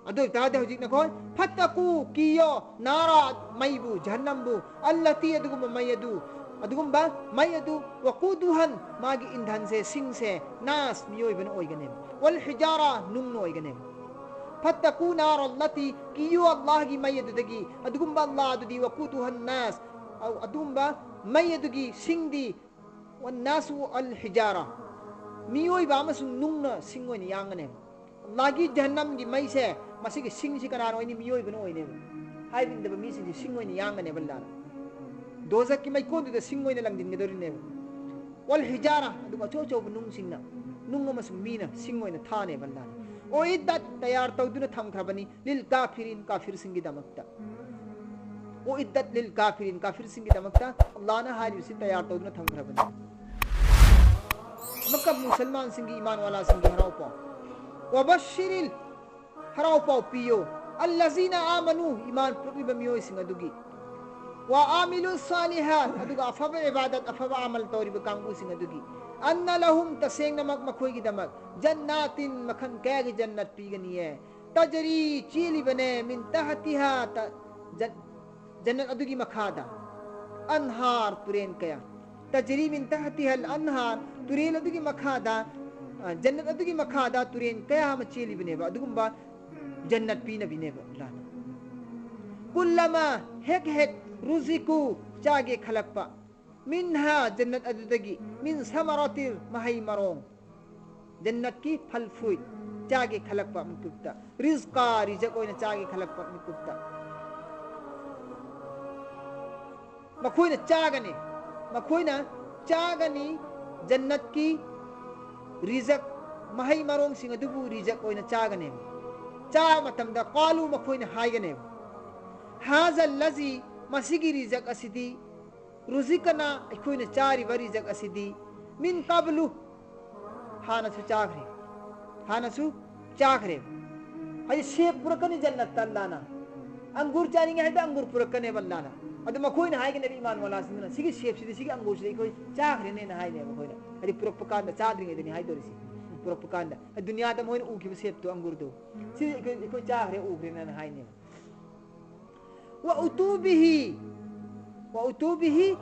ꯑꯗꯨ ꯑꯣꯏꯇꯥꯔꯗꯤ ꯍꯧꯖꯤꯛ ꯅꯈꯣꯏ, ꯐꯠꯇꯀꯨ, ꯀꯤꯌꯣ, ꯅꯥꯔꯥ, ꯃꯩꯕꯨ, ꯖꯍꯟꯅꯝꯕꯨ, ꯑꯜꯂꯇꯤ, ꯑꯗꯨꯒꯨꯝꯕ ꯃꯩ ꯑꯗꯨ, ꯑꯗꯨꯒꯨꯝꯕ ꯃꯩ ꯑꯗꯨ, ꯋꯀꯨꯗꯨꯍꯟ, ꯃꯥꯒꯤ ꯏꯟꯙꯟꯁꯦ, ꯁꯤꯡꯁꯦ, ꯅꯥꯁ, ꯃꯤꯑꯣꯏꯕꯅ ꯑꯣꯏꯒꯅꯦꯕ, ꯋꯜ ꯍꯤꯖꯥꯔꯥ, ꯅꯨꯡꯅ ꯑꯣꯏꯒꯅꯦꯕ꯫ ꯐꯠꯇꯀꯨ ꯅꯥꯔ ꯑꯜꯂꯇꯤ, ꯀꯤꯌꯣ ꯑꯜꯂꯥꯍꯒꯤ ꯃꯩ ꯑꯗꯨꯗꯒꯤ, ꯑꯗꯨꯒꯨꯝꯕ ꯑꯜꯂꯥꯍ ꯑꯗꯨꯗꯤ, ꯋꯀꯨꯗꯨꯍꯟ ꯅꯥꯁ, ꯑꯗꯨꯒꯨꯝꯕ ꯃꯩ ꯑꯗꯨꯒꯤ ꯁꯤꯡꯗꯤ, ꯋꯟꯅꯥꯁꯨ ꯑꯜ ꯍꯤꯖꯥꯔꯥ, ꯃꯤꯑꯣꯏꯕ ꯑꯃꯁꯨꯡ ꯅꯨꯡꯅ ꯁꯤꯡ ꯑꯣꯏꯅ ꯌꯥꯡꯒꯅꯦꯕ꯫ ꯑꯜꯂꯥꯍꯒꯤ ꯖꯍꯟꯅꯝꯒꯤ ꯃꯩꯁꯦ, ꯃꯁꯤꯒꯤ ꯁꯤꯡꯁꯤ ꯀꯅꯥꯅ ꯑꯣꯏꯅꯤ? ꯃꯤꯑꯣꯏꯕꯅ ꯑꯣꯏꯅꯦꯕ꯫ ꯍꯥꯏꯕ ꯏꯟꯗꯕ ꯃꯤꯁꯤꯡꯁꯤ ꯁꯤꯡ ꯑꯣꯏꯅ ꯌꯥꯡꯒꯅꯦꯕ ꯑꯜꯂꯥꯍꯅ꯫ ꯗꯣꯖꯛꯀꯤ ꯃꯩꯀꯣꯟꯗꯨꯗ ꯁꯤꯡ ꯑꯣꯏꯅ ꯂꯪꯁꯤꯟꯒꯗꯧꯔꯤꯅꯦꯕ꯫ ꯋꯜ ꯍꯤꯖꯥꯔꯥ, ꯑꯗꯨꯒ ꯑꯆꯧ ꯑꯆꯧꯕ ꯅꯨꯡꯁꯤꯡꯅ, ꯅꯨꯡ ꯑꯃꯁꯨꯡ ꯃꯤꯅ ꯁꯤꯡ ꯑꯣꯏꯅ ꯊꯥꯅꯦꯕ ꯑꯜꯂꯥꯍꯅ꯫ ꯑꯣꯏꯗꯠ, ꯇꯌꯥꯔ ꯇꯧꯗꯨꯅ ꯊꯝꯈ꯭ꯔꯕꯅꯤ, ꯂꯤꯜ ꯀꯥꯐꯤꯔꯤꯟ, ꯀꯥꯐꯤꯔꯁꯤꯡꯒꯤꯗꯃꯛꯇ꯫ ꯎꯏꯗꯠ ꯂꯤꯜ ꯀꯥꯐꯤꯔꯤꯟ, ꯀꯥꯐꯤꯔꯁꯤꯡꯒꯤꯗꯃꯛꯇ ꯑꯜꯂꯥꯍꯅ ꯍꯥꯏꯔꯤꯕꯁꯤ ꯇꯌꯥꯔ ꯇꯧꯗꯨꯅ ꯊꯝꯈ꯭ꯔꯕꯅꯤ꯫ ꯑꯃꯨꯛꯀ ꯃꯨꯁꯜꯃꯥꯟꯁꯤꯡꯒꯤ, ꯏꯃꯥꯟ ꯋꯥꯂꯥꯁꯤꯡꯒꯤ ꯍꯔꯥꯎ ꯄꯥꯎ꯫ ꯋꯕꯁꯤꯔꯤꯜ, ꯍꯔꯥꯎ ꯄꯥꯎ ꯄꯤꯌꯣ꯫ ꯑꯜꯂꯖꯤꯅ ꯑꯥꯃꯅꯨ, ꯏꯃꯥꯟ ꯄꯨꯔꯛꯂꯤꯕ ꯃꯤꯑꯣꯏꯁꯤꯡ ꯑꯗꯨꯒꯤ꯫ ꯋ ꯑꯥꯃꯤꯂꯨ ꯁꯥꯂꯤꯍꯥꯠ, ꯑꯗꯨꯒ ꯑꯐꯕ ꯏꯕꯥꯗꯠ, ꯑꯐꯕ ꯑꯃꯜ ꯇꯧꯔꯤꯕ ꯀꯥꯡꯕꯨꯁꯤꯡ ꯑꯗꯨꯒꯤ꯫ ꯑꯟꯅ ꯂꯍꯨꯝ, ꯇꯁꯦꯡꯅꯃꯛ ꯃꯈꯣꯏꯒꯤꯗꯃꯛ꯫ ꯖꯟꯅꯥꯇꯤꯟ, ꯃꯈꯜ ꯀꯌꯥꯒꯤ ꯖꯟꯅꯠ ꯄꯤꯒꯅꯤꯌꯦ꯫ ꯇꯖꯔꯤ, ꯆꯦꯜꯂꯤꯕꯅꯦ꯫ ꯃꯤꯟ ꯇꯍꯇꯤꯍꯥ, ꯇ-, ꯖꯟ-, ꯖꯟꯅꯠ ꯑꯗꯨꯒꯤ ꯃꯈꯥꯗ꯫ ꯑꯟꯍꯥꯔ, ꯇꯨꯔꯦꯟ ꯀꯌꯥ꯫ ꯇꯖꯔꯤ ꯃꯤꯟ ꯇꯍꯇꯤꯍꯜ ꯑꯟꯍꯥꯔ, ꯇꯨꯔꯦꯜ ꯑꯗꯨꯒꯤ ꯃꯈꯥꯗ, ꯑ, ꯖꯟꯅꯠ ꯑꯗꯨꯒꯤ ꯃꯈꯥꯗ ꯇꯨꯔꯦꯟ ꯀꯌꯥ ꯑꯃ ꯆꯦꯜꯂꯤꯕꯅꯦꯕ꯫ ꯑꯗꯨꯒꯨꯝꯕ ꯖꯟꯅꯠ ꯄꯤꯅꯕꯤꯅꯦꯕ ꯑꯜꯂꯥꯍꯅ꯫ ꯀꯨꯜꯂꯃ, ꯍꯦꯛ ꯍꯦꯛ, ꯔꯨꯖꯤꯀꯨ, ꯆꯥꯒꯦ ꯈꯜꯂꯛꯄ꯫ ꯃꯤꯟꯍꯥ, ꯖꯟꯅꯠ ꯑꯗꯨꯗꯒꯤ꯫ ꯃꯤꯟ ꯁꯃꯔꯥꯇꯤꯜ, ꯃꯍꯩ ꯃꯔꯣꯡ꯫ ꯖꯟꯅꯠꯀꯤ ꯐꯜ ꯐ꯭ꯔꯨꯏꯠ ꯆꯥꯒꯦ ꯈꯜꯂꯛꯄ ꯃꯤꯀꯨꯞꯇ꯫ ꯔꯤꯖꯀꯥ, ꯔꯤꯖꯛ ꯑꯣꯏꯅ ꯆꯥꯒꯦ ꯈꯜꯂꯛꯄ ꯃꯤꯀꯨꯞꯇ꯫ ꯃꯈꯣꯏꯅ ꯆꯥꯒꯅꯤ꯫ ꯃꯈꯣꯏꯅ ꯆꯥꯒꯅꯤ꯫ ꯖꯟꯅꯠꯀꯤ ꯔꯤꯖꯛ, ꯃꯍꯩ ꯃꯔꯣꯡꯁꯤꯡ ꯑꯗꯨꯕꯨ ꯔꯤꯖꯛ ꯑꯣꯏꯅ ꯆꯥꯒꯅꯦꯕ꯫ ꯆꯥꯕ ꯃꯇꯝꯗ ꯀꯥꯂꯨ, ꯃꯈꯣꯏꯅ ꯍꯥꯏꯒꯅꯦꯕ, ꯍꯥꯖꯜ ꯂꯖꯤ, ꯃꯁꯤꯒꯤ ꯔꯤꯖꯛ ꯑꯁꯤꯗꯤ, ꯔꯨꯖꯤꯀꯅ, ꯑꯩꯈꯣꯏꯅ ꯆꯥꯔꯤꯕ ꯔꯤꯖꯛ ꯑꯁꯤꯗꯤ, ꯃꯤꯟ ꯀꯕꯂꯨ, ꯍꯥꯟꯅꯁꯨ ꯆꯥꯈ꯭ꯔꯦ꯫ ꯍꯥꯟꯅꯁꯨ ꯆꯥꯈ꯭ꯔꯦ꯫ ꯍꯥꯏꯗꯤ ꯁꯦꯞ ꯄꯨꯔꯛꯀꯅꯤ ꯖꯟꯅꯠꯇ ꯑꯜꯂꯥꯅ꯫ ꯑꯪꯒꯨꯔ ꯆꯥꯅꯤꯡꯉꯦ ꯍꯥꯏꯗ ꯑꯪꯒꯨꯔ ꯄꯨꯔꯛꯀꯅꯦꯕ ꯑꯜꯂꯥꯅ꯫ ꯑꯗꯨ ꯃꯈꯣꯏꯅ ꯍꯥꯏꯒꯅꯦꯕ, ꯏꯃꯥꯟ ꯋꯥꯂꯥꯁꯤꯡꯗꯨꯅ, "ꯁꯤꯒꯤ ꯁꯦꯞꯁꯤꯗꯤ, ꯁꯤꯒꯤ ꯑꯪꯒꯨꯔꯁꯤꯗꯤ ꯑꯩꯈꯣꯏ ꯆꯥꯈ꯭ꯔꯦꯅꯦꯅ" ꯍꯥꯏꯅꯦꯕ ꯃꯈꯣꯏꯅ꯫ ꯍꯥꯏꯗꯤ ꯄꯨꯔꯛꯄ ꯀꯥꯟꯗ, ꯆꯥꯗ꯭ꯔꯤꯉꯩꯗꯅꯤ ꯍꯥꯏꯗꯣꯔꯤꯁꯤ꯫ ꯄꯨꯔꯛꯄ ꯀꯥꯟꯗ꯫ ꯍꯥꯏꯗꯤ ꯗꯨꯅꯤꯌꯥꯗ ꯃꯣꯏꯅ ꯎꯈꯤꯕ ꯁꯦꯞꯇꯣ, ꯑꯪꯒꯨꯔꯗꯣ, "ꯁꯤꯗꯤ ꯑꯩꯈꯣꯏ, ꯑꯩꯈꯣꯏ ꯆꯥꯈ꯭ꯔꯦ, ꯎꯈ꯭ꯔꯦꯅ" ꯍꯥꯏꯅꯦꯕ꯫ ꯋ ꯎꯇꯨꯕꯤꯍꯤ, ꯋ ꯎꯇꯨꯕꯤꯍꯤ,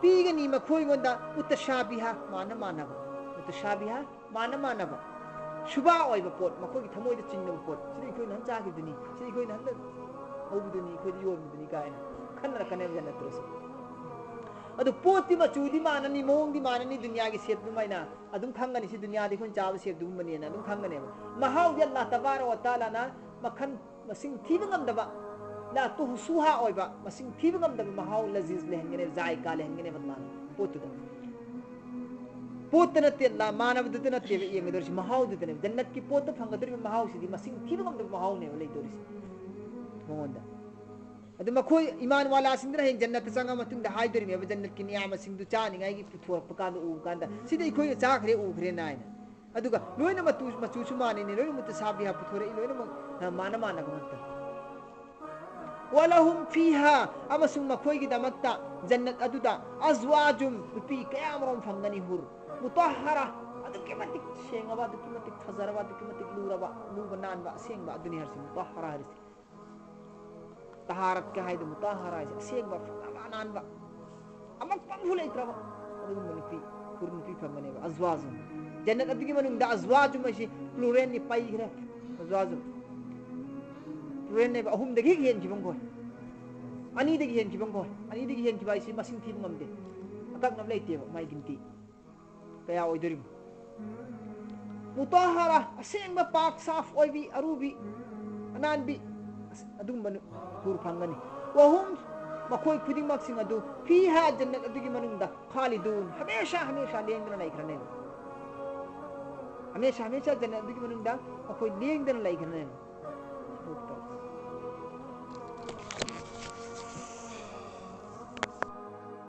ꯄꯤꯒꯅꯤ ꯃꯈꯣꯏꯉꯣꯟꯗ, ꯎꯇꯁꯥꯕꯤꯍꯥ, ꯃꯥꯅ ꯃꯥꯟꯅꯕ꯫ ꯎꯇꯁꯥꯕꯤꯍꯥ, ꯃꯥꯅ ꯃꯥꯟꯅꯕ꯫ ꯁꯨꯕꯥ ꯑꯣꯏꯕ ꯄꯣꯠ, ꯃꯈꯣꯏꯒꯤ ꯊꯃꯣꯏꯗ ꯆꯤꯡꯅꯕ ꯄꯣꯠ꯫ "ꯁꯤꯗꯤ ꯑꯩꯈꯣꯏ ꯅꯍꯥꯟ ꯆꯥꯈꯤꯕꯗꯨꯅꯤ, ꯁꯤꯗꯤ ꯑꯩꯈꯣꯏ ꯅꯍꯥꯟ ꯍꯧꯕꯗꯨꯅꯤ, ꯑꯩꯈꯣꯏꯗ ꯌꯣꯟꯕꯗꯨꯅꯤ" ꯀꯥꯏꯅ ꯈꯟꯅꯔꯛꯀꯅꯦꯕ ꯖꯟꯅꯠꯇꯁꯨ꯫ ꯑꯗꯨ ꯄꯣꯠꯇꯤ, ꯃꯆꯨꯗꯤ ꯃꯥꯟꯅꯅꯤ, ꯃꯑꯣꯡꯗꯤ ꯃꯥꯟꯅꯅꯤ, ꯗꯨꯅꯤꯌꯥꯒꯤ ꯁꯦꯞ ꯑꯗꯨꯃꯥꯏꯅ꯫ ꯑꯗꯨꯝ ꯈꯪꯒꯅꯤ, ꯁꯤ ꯗꯨꯅꯤꯌꯥꯗ ꯑꯩꯈꯣꯏꯅ ꯆꯥꯕ ꯁꯦꯞꯇꯨꯒꯨꯝꯕꯅꯦꯅ ꯑꯗꯨꯝ ꯈꯪꯒꯅꯦꯕ꯫ ꯃꯍꯥꯎꯗꯤ ꯑꯜꯂꯥꯍ ꯇꯕꯥꯔꯛ ꯋ ꯇꯥꯂꯥꯅ ꯃꯈꯜ ꯃꯁꯤꯡ ꯊꯤꯕ ꯉꯝꯗꯕ, ꯂꯥ ꯇꯨꯍꯁꯨꯍꯥ ꯑꯣꯏꯕ, ꯃꯁꯤꯡ ꯊꯤꯕ ꯉꯝꯗꯕ ꯃꯍꯥꯎ, ꯂꯖꯤꯖ ꯂꯩꯍꯟꯒꯅꯦꯕ, ꯖꯥꯏꯀꯥ ꯂꯩꯍꯟꯒꯅꯦꯕ ꯑꯜꯂꯥꯍꯅ ꯄꯣꯠꯇꯨꯗ꯫ ꯄꯣꯠꯇ ꯅꯠꯇꯦ, ꯑꯜꯂꯥꯍ ꯃꯥꯟꯅꯕꯗꯨꯗ ꯅꯠꯇꯦꯕ ꯌꯦꯡꯒꯗꯧꯔꯤꯁꯤ, ꯃꯍꯥꯎꯗꯨꯗꯅꯦꯕ꯫ ꯖꯟꯅꯠꯀꯤ ꯄꯣꯠꯇ ꯐꯪꯒꯗꯧꯔꯤꯕ ꯃꯍꯥꯎꯁꯤꯗꯤ ꯃꯁꯤꯡ ꯊꯤꯕ ꯉꯝꯗꯕ ꯃꯍꯥꯎꯅꯦꯕ ꯂꯩꯗꯧꯔꯤꯁꯤ ꯃꯉꯣꯟꯗ꯫ ꯑꯗꯨ ꯃꯈꯣꯏ ꯏꯃꯥꯟ ꯋꯥꯂꯥꯁꯤꯡꯗꯨꯅ ꯍꯌꯦꯡ ꯖꯟꯅꯠꯇ ꯆꯪꯉ ꯃꯇꯨꯡꯗ ꯍꯥꯏꯗꯣꯔꯤꯃꯦꯕ, ꯖꯟꯅꯠꯀꯤ ꯅꯤꯌꯥꯃꯁꯤꯡꯗꯨ ꯆꯥꯅꯤꯡꯉꯥꯏꯒꯤ ꯄꯨꯊꯣꯔꯛꯄ ꯀꯥꯟꯗ, ꯎꯕ ꯀꯥꯟꯗ, "ꯁꯤꯗꯤ ꯑꯩꯈꯣꯏꯅ ꯆꯥꯈ꯭ꯔꯦ, ꯎꯈ꯭ꯔꯦꯅ" ꯍꯥꯏꯅ꯫ ꯑꯗꯨꯒ ꯂꯣꯏꯅ ꯃꯇꯨ-, ꯃꯆꯨꯁꯨ ꯃꯥꯟꯅꯩꯅꯦ, ꯂꯣꯏꯅ ꯃꯨꯇꯁꯥꯕꯤꯍꯥ ꯄꯨꯊꯣꯔꯛꯏ, ꯂꯣꯏꯅꯃꯛ, ꯑ, ꯃꯥꯟꯅ ꯃꯥꯟꯅꯕ ꯉꯥꯛꯇ꯫ "ꯋꯂꯍꯨꯝ ꯐꯤꯍꯥ", ꯑꯃꯁꯨꯡ ꯃꯈꯣꯏꯒꯤꯗꯃꯛꯇ ꯖꯟꯅꯠ ꯑꯗꯨꯗ "ꯑꯖꯋꯥꯖꯨꯝ", ꯅꯨꯄꯤ ꯀꯌꯥ ꯑꯃꯔꯣꯝ ꯐꯪꯒꯅꯤ, ꯍꯨꯔ, "ꯃꯨꯇꯍꯍꯔꯥ", ꯑꯗꯨꯛꯀꯤ ꯃꯇꯤꯛ ꯁꯦꯡꯉꯕ, ꯑꯗꯨꯛꯀꯤ ꯃꯇꯤꯛ ꯐꯖꯔꯕ, ꯑꯗꯨꯛꯀꯤ ꯃꯇꯤꯛ ꯂꯨꯔꯕ, ꯂꯨꯕ ꯅꯥꯟꯕ, ꯑꯁꯦꯡꯕ ꯑꯗꯨꯅꯤ ꯍꯥꯏꯔꯤꯁꯤ, ꯃꯨꯇꯍꯍꯔꯥ ꯍꯥꯏꯔꯤꯁꯤ꯫ ꯇꯍꯥꯔꯠꯀ ꯍꯥꯏꯗꯣ, ꯃꯨꯇꯍꯍꯔꯥ ꯍꯥꯏꯁꯦ ꯑꯁꯦꯡꯕ, ꯐꯖꯕ, ꯅꯥꯟꯕ, ꯑꯃꯛꯄ ꯑꯃꯁꯨ ꯂꯩꯇ꯭ꯔꯕ ꯑꯗꯨꯒꯨꯝꯕ ꯅꯨꯄꯤ, ꯍꯨꯔ ꯅꯨꯄꯤ ꯐꯪꯒꯅꯦꯕ꯫ "ꯑꯖꯋꯥꯖꯨꯝ", ꯖꯟꯅꯠ ꯑꯗꯨꯒꯤ ꯃꯅꯨꯡꯗ "ꯑꯖꯋꯥꯖꯨꯝ" ꯑꯁꯤ ꯄ꯭ꯂꯨꯔꯦꯜꯅꯤ, ꯄꯩꯈ꯭ꯔꯦ꯫ "ꯑꯖꯋꯥꯖꯨꯝ" ꯄ꯭ꯂꯨꯔꯦꯜꯅꯦꯕ, ꯑꯍꯨꯝꯗꯒꯤ ꯍꯦꯛ ꯍꯦꯟꯈꯤꯕ ꯑꯃꯈꯣꯏ, ꯑꯅꯤꯗꯒꯤ ꯍꯦꯟꯈꯤꯕ ꯑꯃꯈꯣꯏ꯫ ꯑꯅꯤꯗꯒꯤ ꯍꯦꯟꯈꯤꯕ ꯍꯥꯏꯁꯤ ꯃꯁꯤꯡ ꯊꯤꯕ ꯉꯝꯗꯦ, ꯑꯀꯛꯅꯕ ꯂꯩꯇꯦꯕ ꯃꯥꯏ ꯒꯤꯟꯇꯤ꯫ ꯀꯌꯥ ꯑꯣꯏꯗꯣꯔꯤꯕꯅꯣ? "ꯃꯨꯇꯍꯍꯔꯥ", ꯑꯁꯦꯡꯕ ꯄꯥꯛ ꯁꯥꯐ ꯑꯣꯏꯕꯤ, ꯑꯔꯨꯕꯤ, ꯑꯅꯥꯟꯕꯤ, ꯑꯁ, ꯑꯗꯨꯒꯨꯝꯕ ꯅꯨ-, ꯍꯨꯔ ꯐꯪꯒꯅꯤ꯫ "ꯋꯍꯨꯝ", ꯃꯈꯣꯏ ꯈꯨꯗꯤꯡꯃꯛꯁꯤꯡ ꯑꯗꯨ, "ꯐꯤꯍꯥ", ꯖꯟꯅꯠ ꯑꯗꯨꯒꯤ ꯃꯅꯨꯡꯗ, "ꯈꯥꯂꯤꯗꯨꯟ", ꯍꯃꯦꯁꯥ ꯍꯃꯦꯁꯥ ꯂꯦꯡꯗꯅ ꯂꯩꯈ꯭ꯔꯅꯦꯕ꯫ ꯍꯃꯦꯁꯥ ꯍꯃꯦꯁꯥ ꯖꯟꯅꯠ ꯑꯗꯨꯒꯤ ꯃꯅꯨꯡꯗ ꯃꯈꯣꯏ ꯂꯦꯡꯗꯅ ꯂꯩꯈ꯭ꯔꯅꯦꯕ꯫